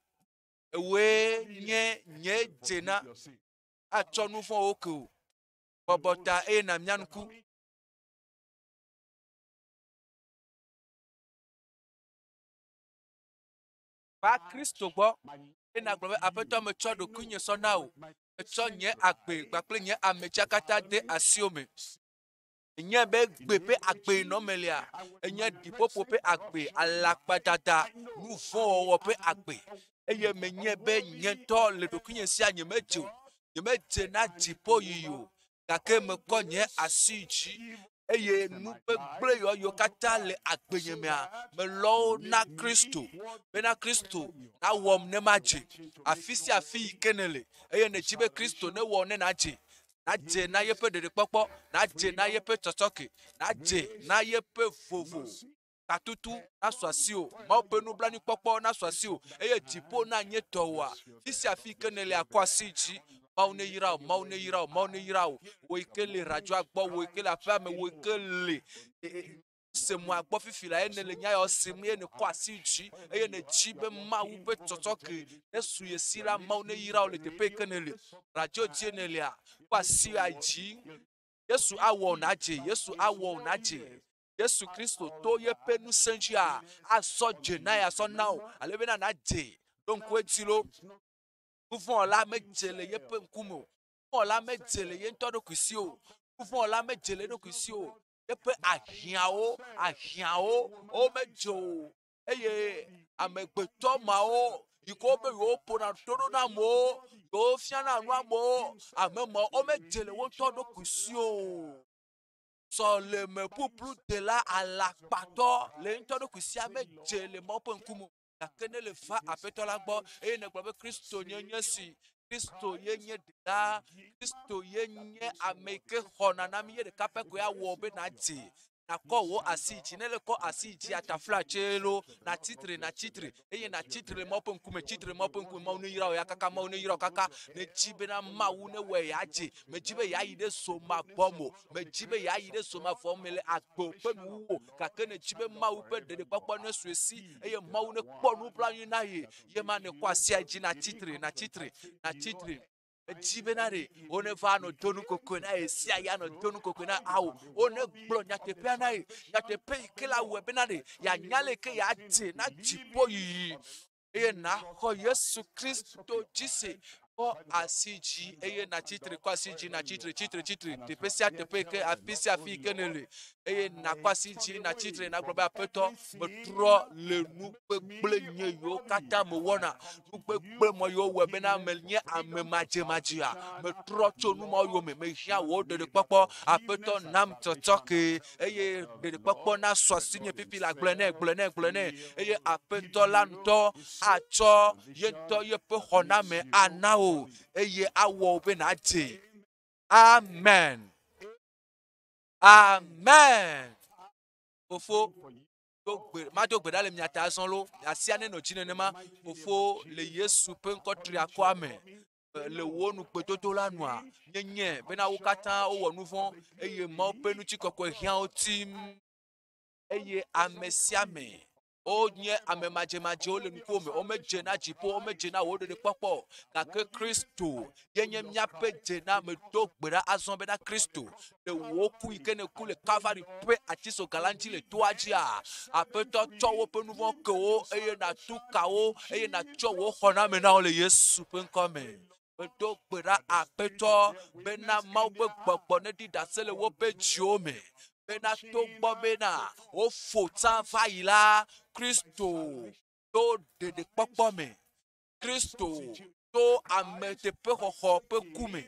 ewòe nye nye dze na. atsɔ nu vɔ̃wo ke o. Bɔbɔ ta eye nàmia ŋku. Va Kristo gbɔ eye nàgblɔ be, Aƒetɔ, metsɔ ɖokuinye sɔ na wò. Metsɔ nye agbe kpakple nye ametsia katã de asiwò me. Ènyae be gbe ƒe agbee nɔ melia? Enye ɖiƒoƒo ƒe agbe, alakpadada, nu vɔ̃ wɔwɔ ƒe agbe. Eye menyae be nye ŋutɔ le ɖokuinye sia nyemedze o. Nyemedze na dziƒoyiyi o. Gake mekɔ nye asi dzi eye nu gbegblẽ yiwo katã le agbenye mea, melɔ wo na Kristo bena Kristo nawɔm ne madze. Afi sia afi yi ke nèle eye nèdi be Kristo newɔ ne nàdze, nadze na yeƒe ɖeɖekpɔkpɔ, nadze na yeƒe tsɔtsɔke, nadze na yeƒe vovo. Katutu nasu asiwò, Mawu ƒe nublanuikpɔkpɔ nasu asiwò, eye dziƒo nanye tɔwòa. Fi sia fi ke nèle akɔ asi dzi. Mawu neyra wò, Mawu neyra wò, Mawu neyra wò. Wò yi ke le radioa gbɔ, wò yi ke le aƒea me, wò yi ke le e, e, se mɔa gbɔ fifi la, eye nèle nya yawo sem, eye nèkɔ asi dzi, eye nèdzi be Mawu ƒe tsɔtsɔke nesu ye si la, Mawu neyra wò le teƒe yi ke nèle. Radio dzie nèlea, kɔ asi dzi. Yesu awɔ wò nàdze, Yesu awɔ wò nàdze. Yesu Kristo to yeƒe ŋusẽ dzia, asɔ dze na ye, asɔ na wò, ale bena nàdze. Ɖo ŋku edzi lo, nuvɔ̃wɔla medze le yeƒe ŋkume o. Nuvɔ̃wɔla medze le ye ŋutɔ ɖokui si o. Nuvɔ̃wɔla medze le eɖokui si o. Eƒe ahiãwo, ahiãwo womedze o eye amegbetɔ mawo yi ke wobe yewoƒona to ɖo na amewo, yewofiana nu amewo, ame mawo womedze le wo ŋutɔ ɖokui si o. Sɔleme ƒuƒlu dela alakpatɔ le ŋutɔ ɖokui sia medze le Mawu ƒe ŋkume o. Gake ne le va Aƒetɔ la gbɔ eye nègblɔ be Kristo nye nye si, Kristo ye nye ɖela, Kristo ye nye ame yi ke xɔna na mí, ye ɖeka pɛ koe awɔ be nàdze, nàkɔ wò asi dzi. Ne èle kɔ asi dzi ataflatse lo, nàtsi tre, nàtsi tre eye nàtsi tre le Mawu ƒe ŋkume, tsi tre le Mawu ƒe ŋkume. Mawu neyra wò ya kaka, Mawu neyra wò kaka. Nèdi bena Mawu newɔe yeadze. Mèdi be yeayi ɖe zomavɔ me o. Mèdi be yeayi ɖe zomavɔ me le agbe ƒe nuwuwu o. Gake nèdi be Mawu ƒe ɖeɖekpɔkpɔ nesu esi eye Mawu nekpɔ nublanui na ye. Ye ma nèkɔ asia dzi nàtsi tre, nàtsi tre, nàtsi tre. Edzi bena ɖe woneva nɔ do nukokoe na ye sia ya nɔ do nukokoe na awo. Wonegblɔ nyateƒea na ye. Nyateƒe yi ke la wɔe bena ɖe yeanya le ke yeadze na dziƒo yiyi eye nàxɔ Yesu Kristo dzi se. Kɔ asi dzi eye nàtsi tre, kɔ asi dzi nàtsi tre, tsi tre, tsi tre, teƒe sia teƒe yi ke, afi sia afi yi ke nèle eye nàkɔ asi dzi nàtsi tre nàgblɔ be Aƒetɔ, metrɔ le nu gbegblẽ nye yiwo katã mewɔna, nu gbegblẽ mɔ yiwo wɔe bena menye ame madzemadzea, metrɔ tso nu mawo yome, mehiã wò ɖeɖekpɔkpɔ. Aƒetɔ, nam tsɔtsɔke eye ɖeɖekpɔkpɔ nasu asinye fifi la, gblɔe nɛ, gblɔe nɛ, gblɔe nɛ eye Aƒetɔ la ŋutɔ atsɔ ye ŋutɔ yeƒe xɔname ana wò eye awɔ wò be nàdze. Amen. Amen. Fofo, do gbe, mado gbe ɖa le mia ta azɔ lo. Asia nenɔ dzi nenema. Fofo, le Yesu ƒe ŋkɔ triakɔa me, le wò nugbedodo la nua, míenyae bena wo katã wowɔ nu vɔ̃ eye Mawu ƒe ŋutikɔkɔe hiã wo tim. Eye ame sia ame wonye ame madzemadzewo le ŋkuwò me, womedze na dziƒo, womedze na wò ɖeɖekpɔkpɔ o. Gake Kristo ye nye míaƒe dze na medo gbe ɖa azɔ bena Kristo le wò ku yi ke nèku le Kalvari ƒe atisoga la ŋuti le toa dzia, Aƒetɔ tsɔ woƒe nu vɔ̃ ke wo eye nàtu ka wo eye nàtsɔ wò xɔname na wo le Yesu ƒe ŋkɔ me. Medo gbe ɖa Aƒetɔ bena Mawu ƒe gbɔgbɔ neɖi ɖase le woƒe dziwo me bena togbɔ bena wofo tsã va yi la, Kristo. to ɖeɖekpɔkpɔ me, Kristo to ameteƒexɔxɔ ƒe ku me,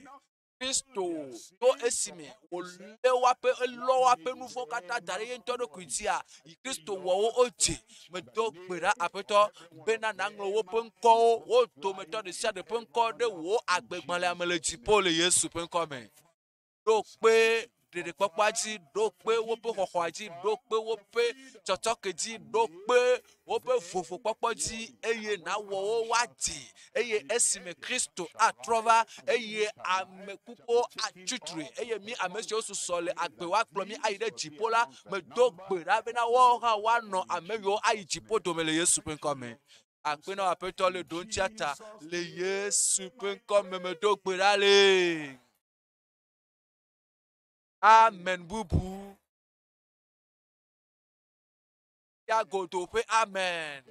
Kristo to esime wòlé woaƒe elɔ woaƒe nu vɔ̃ katã da ɖe ye ŋutɔ ɖokui dzia, Kristo wɔ wo wodze. Medo gbe ɖa Aƒetɔ bena nàŋlɔ woƒe ŋkɔwo, wo dometɔ ɖe sia ɖe ƒe ŋkɔ ɖe wò agbegbalẽa me le dziƒo le Yesu ƒe ŋkɔ me. Ɖo kpe ɖeɖekpɔkpɔa dzi, ɖo kpe woƒe xɔxɔa dzi, ɖo kpe woƒe tsɔtsɔke dzi, ɖo kpe woƒe vovokpɔkpɔ dzi eye nàwɔ wo woadze. Eye esime Kristo atrɔ va eye ame kukuwo atsi tre eye mí ame siwo susɔ le agbe woakplɔ mí ayi ɖe dziƒo la, medo gbe ɖa bena woawo hã woanɔ ame yiwo ayi dziƒo dome le Yesu ƒe ŋkɔ me. Akpe na Aƒetɔ le ɖoŋtsia ta le Yesu ƒe ŋkɔ me medo gbe ɖa le. Amen bubu. Ya godo ƒe amen.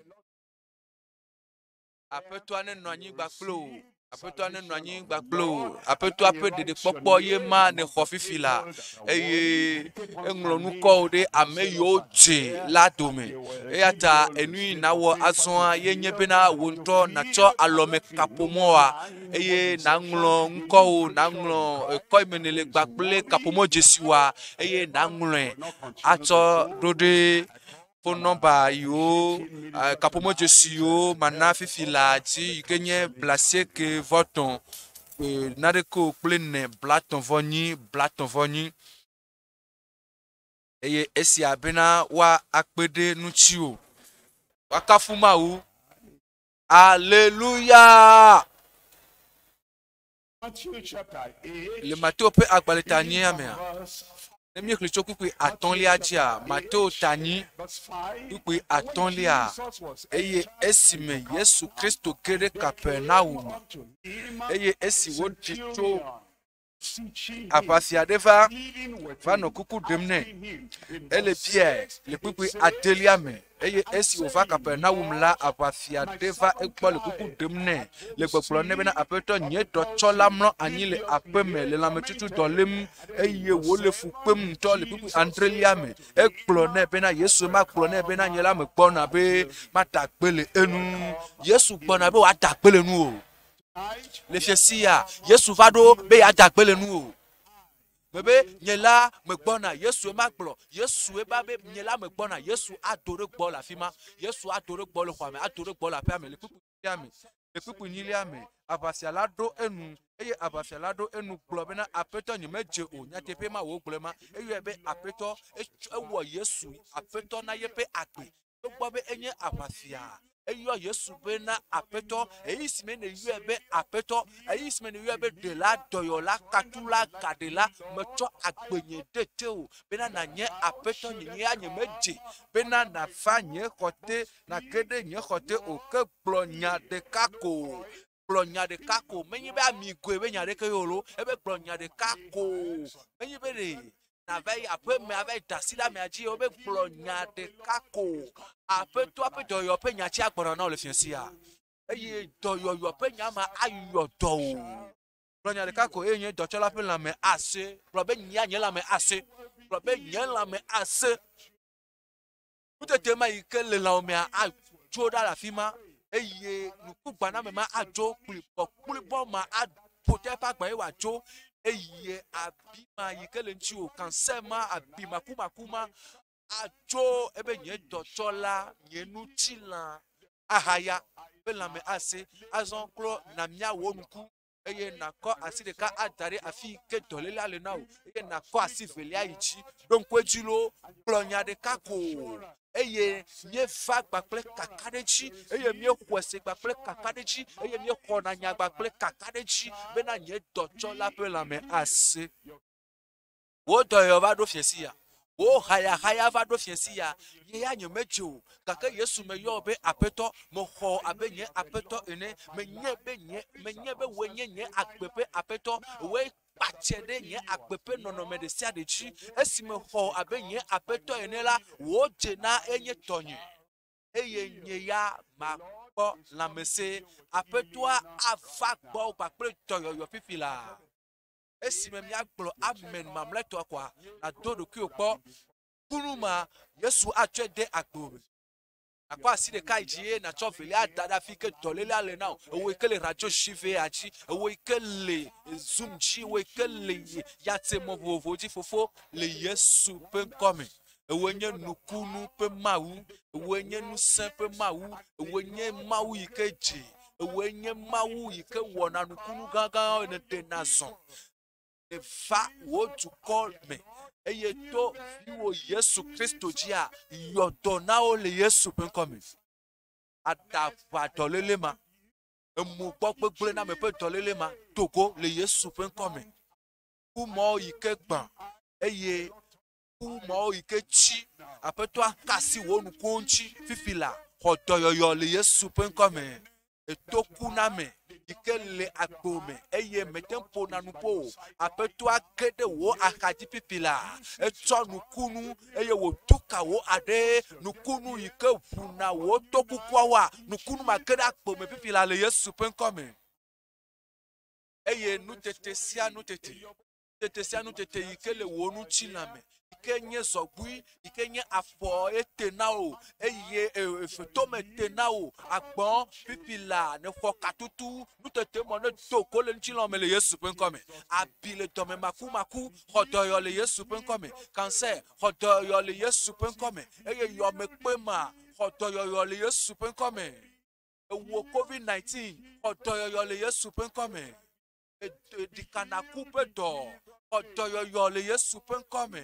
Aƒetɔa nenɔ anyi kpakple wò. Aƒetɔa nenɔ anyi kpakple wò. Aƒetɔa ƒe ɖeɖekpɔkpɔ ye ma nèxɔ fifi la eye eŋlɔ nukɔwo ɖe ame yiwo dze la dome. Eya ta enu yi nawɔ azɔa ye nye bena wò ŋutɔ nàtsɔ alɔme kaƒomɔa eye nàŋlɔ ŋkɔwò, nàŋlɔ ekɔ yi me nèle kpakple kaƒomɔ dzesiwoa eye nàŋlɔe atsɔ ɖo ɖe fon nɔmba yiwo kaƒomɔ dzesi yiwo mana fifi laa dzi yi ke nye blasieke vɔ tɔ̃ naɖeke o kple ene blatɔ̃ vɔ nyi blatɔ̃ vɔ nyi eye esia bena woakpe ɖe ŋutiwò. Woakafu Mawu. Aleluya! Le Mateo ƒe agbalẽ ta enyia mea, ne míexlẽ tso kpukpui atɔ̃lia dzia, Mateo ta enyi kpukpui atɔ̃lia, eye esime Yesu Kristo ge ɖe Kapernaum, eye esi woɖi tso aʋafia ɖe va va nɔ kuku ɖem nɛ. Ele biae le kpukpui adelia me eye esi wòva Kapernaum la, aʋafia ɖe va egbɔ le kuku ɖem nɛ le gbɔgblɔ nɛ bena, Aƒetɔ, nye dɔtsɔla mlɔ anyi le aƒe me le lãmetutu dɔ lém eye wòle fu kpem ŋutɔ le kpukpui adrelia me. Egblɔ nɛ bena, Yesu ma gblɔ nɛ bena, nye la megbɔna be mada gbe le enu. Yesu gbɔna be wòada gbe le nu o. Le fiasi ya, Yesu va ɖo be yeada gbe le nuwò. Mebe, nye la megbɔna, Yesue ma gblɔ. Yesue ba be, nye la megbɔna. Yesu ado ɖe gbɔ le afi ma. Yesu ado ɖe gbɔ le xɔa me, ado ɖe gbɔ le aƒea me, le kpukpui nyilia me. Le kpukpui nyilia me, aʋafia la ɖo enu, eye aʋafia la ɖo enu gblɔ bena, Aƒetɔ, nyemedze o. Nyateƒee ma wògblɔe ma. Eyɔe be Aƒetɔ. Etsɔ, ewɔ Yesu Aƒetɔ na yeƒe agbe. Togbɔ be enye aʋafia, eyɔ Yesu bena Aƒetɔ. Ɣeyiɣi si me nèyɔe be Aƒetɔ, ɣeyiɣi si me nèyɔe be Ɖela, Dɔyɔla, Katula, Gaɖela, metsɔ agbenye ɖe tewò bena nànye Aƒetɔ nye. Nye ya nyemedze bena nàva nye xɔ te, nàge ɖe nye xɔ te o, ke gblɔ nya ɖeka ko. Gblɔ nya ɖeka ko. Menye be ami goe be nya ɖeke ye o lo. Ebe gblɔ nya ɖeka ko. Menye be ɖe nàva yi aƒe me ava yi da asi ɖe amea dzi o. Ebe gblɔ nya ɖeka ko. Aƒetɔa ƒe dɔyɔyɔ ƒe nya tsia gbɔna na wò le fiẽ sia. Eye dɔyɔyɔ ƒe nya ma ayɔ dɔ wò. Gblɔ nya ɖeka ko eye nye dɔtsɔla ƒe lãme ase. Gblɔ be nyea nye lãme ase. Gblɔ be nye lãme ase. Nutete ma yi ke le lãwo mea atso ɖa le afi ma eye nukugbaname ma atso kplibɔ kplibɔ ma aƒo te eƒe agba ye wòatso eye abi ma yi ke le ŋutiwò kanse ma abi makumaku ma atso ebe nye dɔtsɔla nye ŋutilã ahaya ƒe lãme ase azɔ klɔ nàmia wò ŋku eye nàkɔ asi ɖeka ada ɖe afi yi ke dɔlélea le na wò eye nàkɔ asi velia yi dzi. Ɖo ŋku edzi loo, gblɔ nya ɖeka ko eye míeva kpakple kakaɖedzi eye míexɔe se kpakple kakaɖedzi eye míexɔna nya kpakple kakaɖedzi bena nye dɔtsɔla ƒe lãme ase. Wò dɔyɔyɔ va ɖo fiẽsi ya. Wò hayahaya va ɖo fiẽsi ya. Nye ya nyemedze o, gake Yesu meyɔ wò be Aƒetɔ. Mexɔ wò abe nye Aƒetɔ ene. Menyae be nye, menyae be wòe nye nye agbe ƒe Aƒetɔ. Wòe kpatse ɖe nye agbe ƒe nɔnɔme ɖe sia ɖe dzi. Esi mexɔ wò abe nye Aƒetɔ ene la, wò dze na enye tɔnye. Eye nye ya makpɔ lãmesẽ. Aƒetɔa ava gbɔwò kpakple dɔyɔyɔ fifi laa. Esime míagblɔ amen mamlɛtɔa koa, nàdo ɖokuiwò kpɔ. Kunu ma, Yesu atsɔe de agbo me. Nàkɔ asi ɖeka yi dzi eye nàtsɔ velia ada ɖe afi ke dɔlélea le na wò. Ewò yi ke le radio CV dzi, ewò yi ke le Zoom dzi, ewò yi ke le yatemɔ vovovowo dzi fofo le Yesu ƒe ŋkɔ me. Ewòe nye nukunu ƒe Mawu, ewòe nye ŋusẽ ƒe Mawu, ewòe nye Mawu yi ke dze, ewòe nye Mawu yi ke wɔna nukunu gãgãwo nèɖena zɔ. Nèva wò dukɔ me eye to viwò Yesu Kristo dzia, yɔ dɔ na wo le Yesu ƒe ŋkɔ me. Aɖaʋa dɔléle ma, emu gbɔ gbegblẽ na ame ƒe dɔléle ma do go le Yesu ƒe ŋkɔ me. Ku mɔwo yi ke gbã eye ku mɔwo yi ke tsi. Aƒetɔa ka asi wò nukuwo ŋuti fifi la, xɔ dɔyɔyɔ le Yesu ƒe ŋkɔ me. Etokuname yi ke le agbo me eye mete ŋu ƒona nu ƒo o. Aƒetɔa ge ɖe wò axadzi fifi la, etsɔ nukunu eye wòtu ka wò aɖe. Nukunu yi ke ʋuna wò to kukuawoa, nukunu ma ge ɖe agbo me fifi la le Yesu ƒe ŋkɔ me. Eye nutete sia nutete nutete sia nutete yi ke le wò ŋutilã me, yi ke nye zɔgbui, yi ke nye afɔ ete na wò eye evetome te na wò, agbɔ̃, pipila, nexɔ katutu, nutete mɔ ne do go le ŋutilã me le Yesu ƒe ŋkɔ me. Abi le dɔme makumaku, xɔ dɔyɔ le Yesu ƒe ŋkɔ me. Cancer, xɔ dɔyɔyɔ le Yesu ƒe ŋkɔ me. Eye yɔmekpe ma, xɔ dɔyɔyɔ le Yesu ƒe ŋkɔ me. Ewò COVID-19, xɔ dɔyɔyɔ le Yesu ƒe ŋkɔ me. Ɖikanaku ƒe dɔ, xɔ dɔyɔyɔ le Yesu ƒe ŋkɔ me.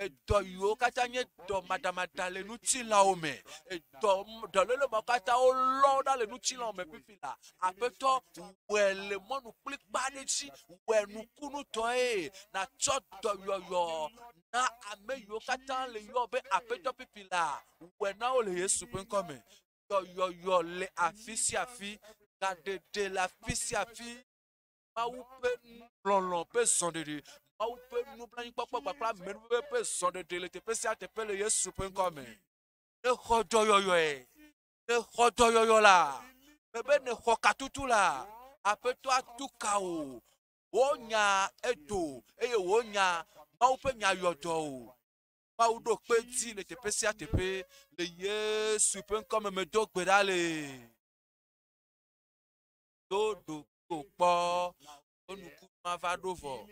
Edɔ yiwo katã nye dɔ madamada le ŋutilãwo me, edɔ dɔléle mawo katã wolɔ wo ɖa le ŋutilãwo me fifi la, Aƒetɔ wɔe le mɔnu kplikpa aɖe dzi, wɔe nukunutɔe, nàtsɔ dɔyɔyɔ na ame yiwo katã le yɔ be Aƒetɔ fifi la, wɔe na wo le Yesu ƒe ŋkɔ me. Dɔyɔyɔ le afi sia afi, gaɖeɖe le afi sia afi, Mawu ƒe lɔlɔ̃ ƒe zɔɖeɖe, Mawu ƒe nublanuikpɔkpɔ kpakple amenuveve ƒe zɔɖeɖe le teƒe sia teƒe le Yesu ƒe ŋkɔ me. Nexɔ dɔyɔyɔe, nexɔ dɔyɔyɔ la, mebe nexɔ katutu la, Aƒetɔ atu ka wò. Wò nya edo eye wò nya Mawu ƒe nya yɔ dɔ wò. Mawu ɖo kpe dzi le teƒe sia teƒe le Yesu ƒe ŋkɔ me medo gbe ɖa le. Do ɖokuiwò kpɔ, wò nukunua va ɖo vɔ,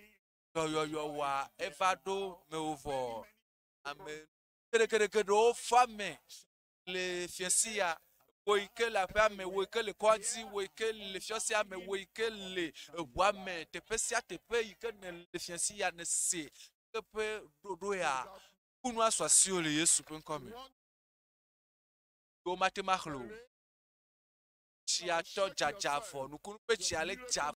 dɔyɔyɔ wa eva ɖo mewò vɔ. Ame geɖegeɖegeɖewo va me le fiẽsi ya. Wò yi ke le aƒea me, wò yi ke le kɔadzi, wò yi ke le fiɔsia me, wò yi ke le eʋua me, teƒe sia teƒe yi ke nèle fiẽsi ya nèse eƒe ɖoɖo ya, nukunu asu asiwò le Yesu ƒe ŋkɔ me. Womate ŋu axlẽ o. Tsia tɔ dzadza vɔ, nukunu ƒe tsia le dza.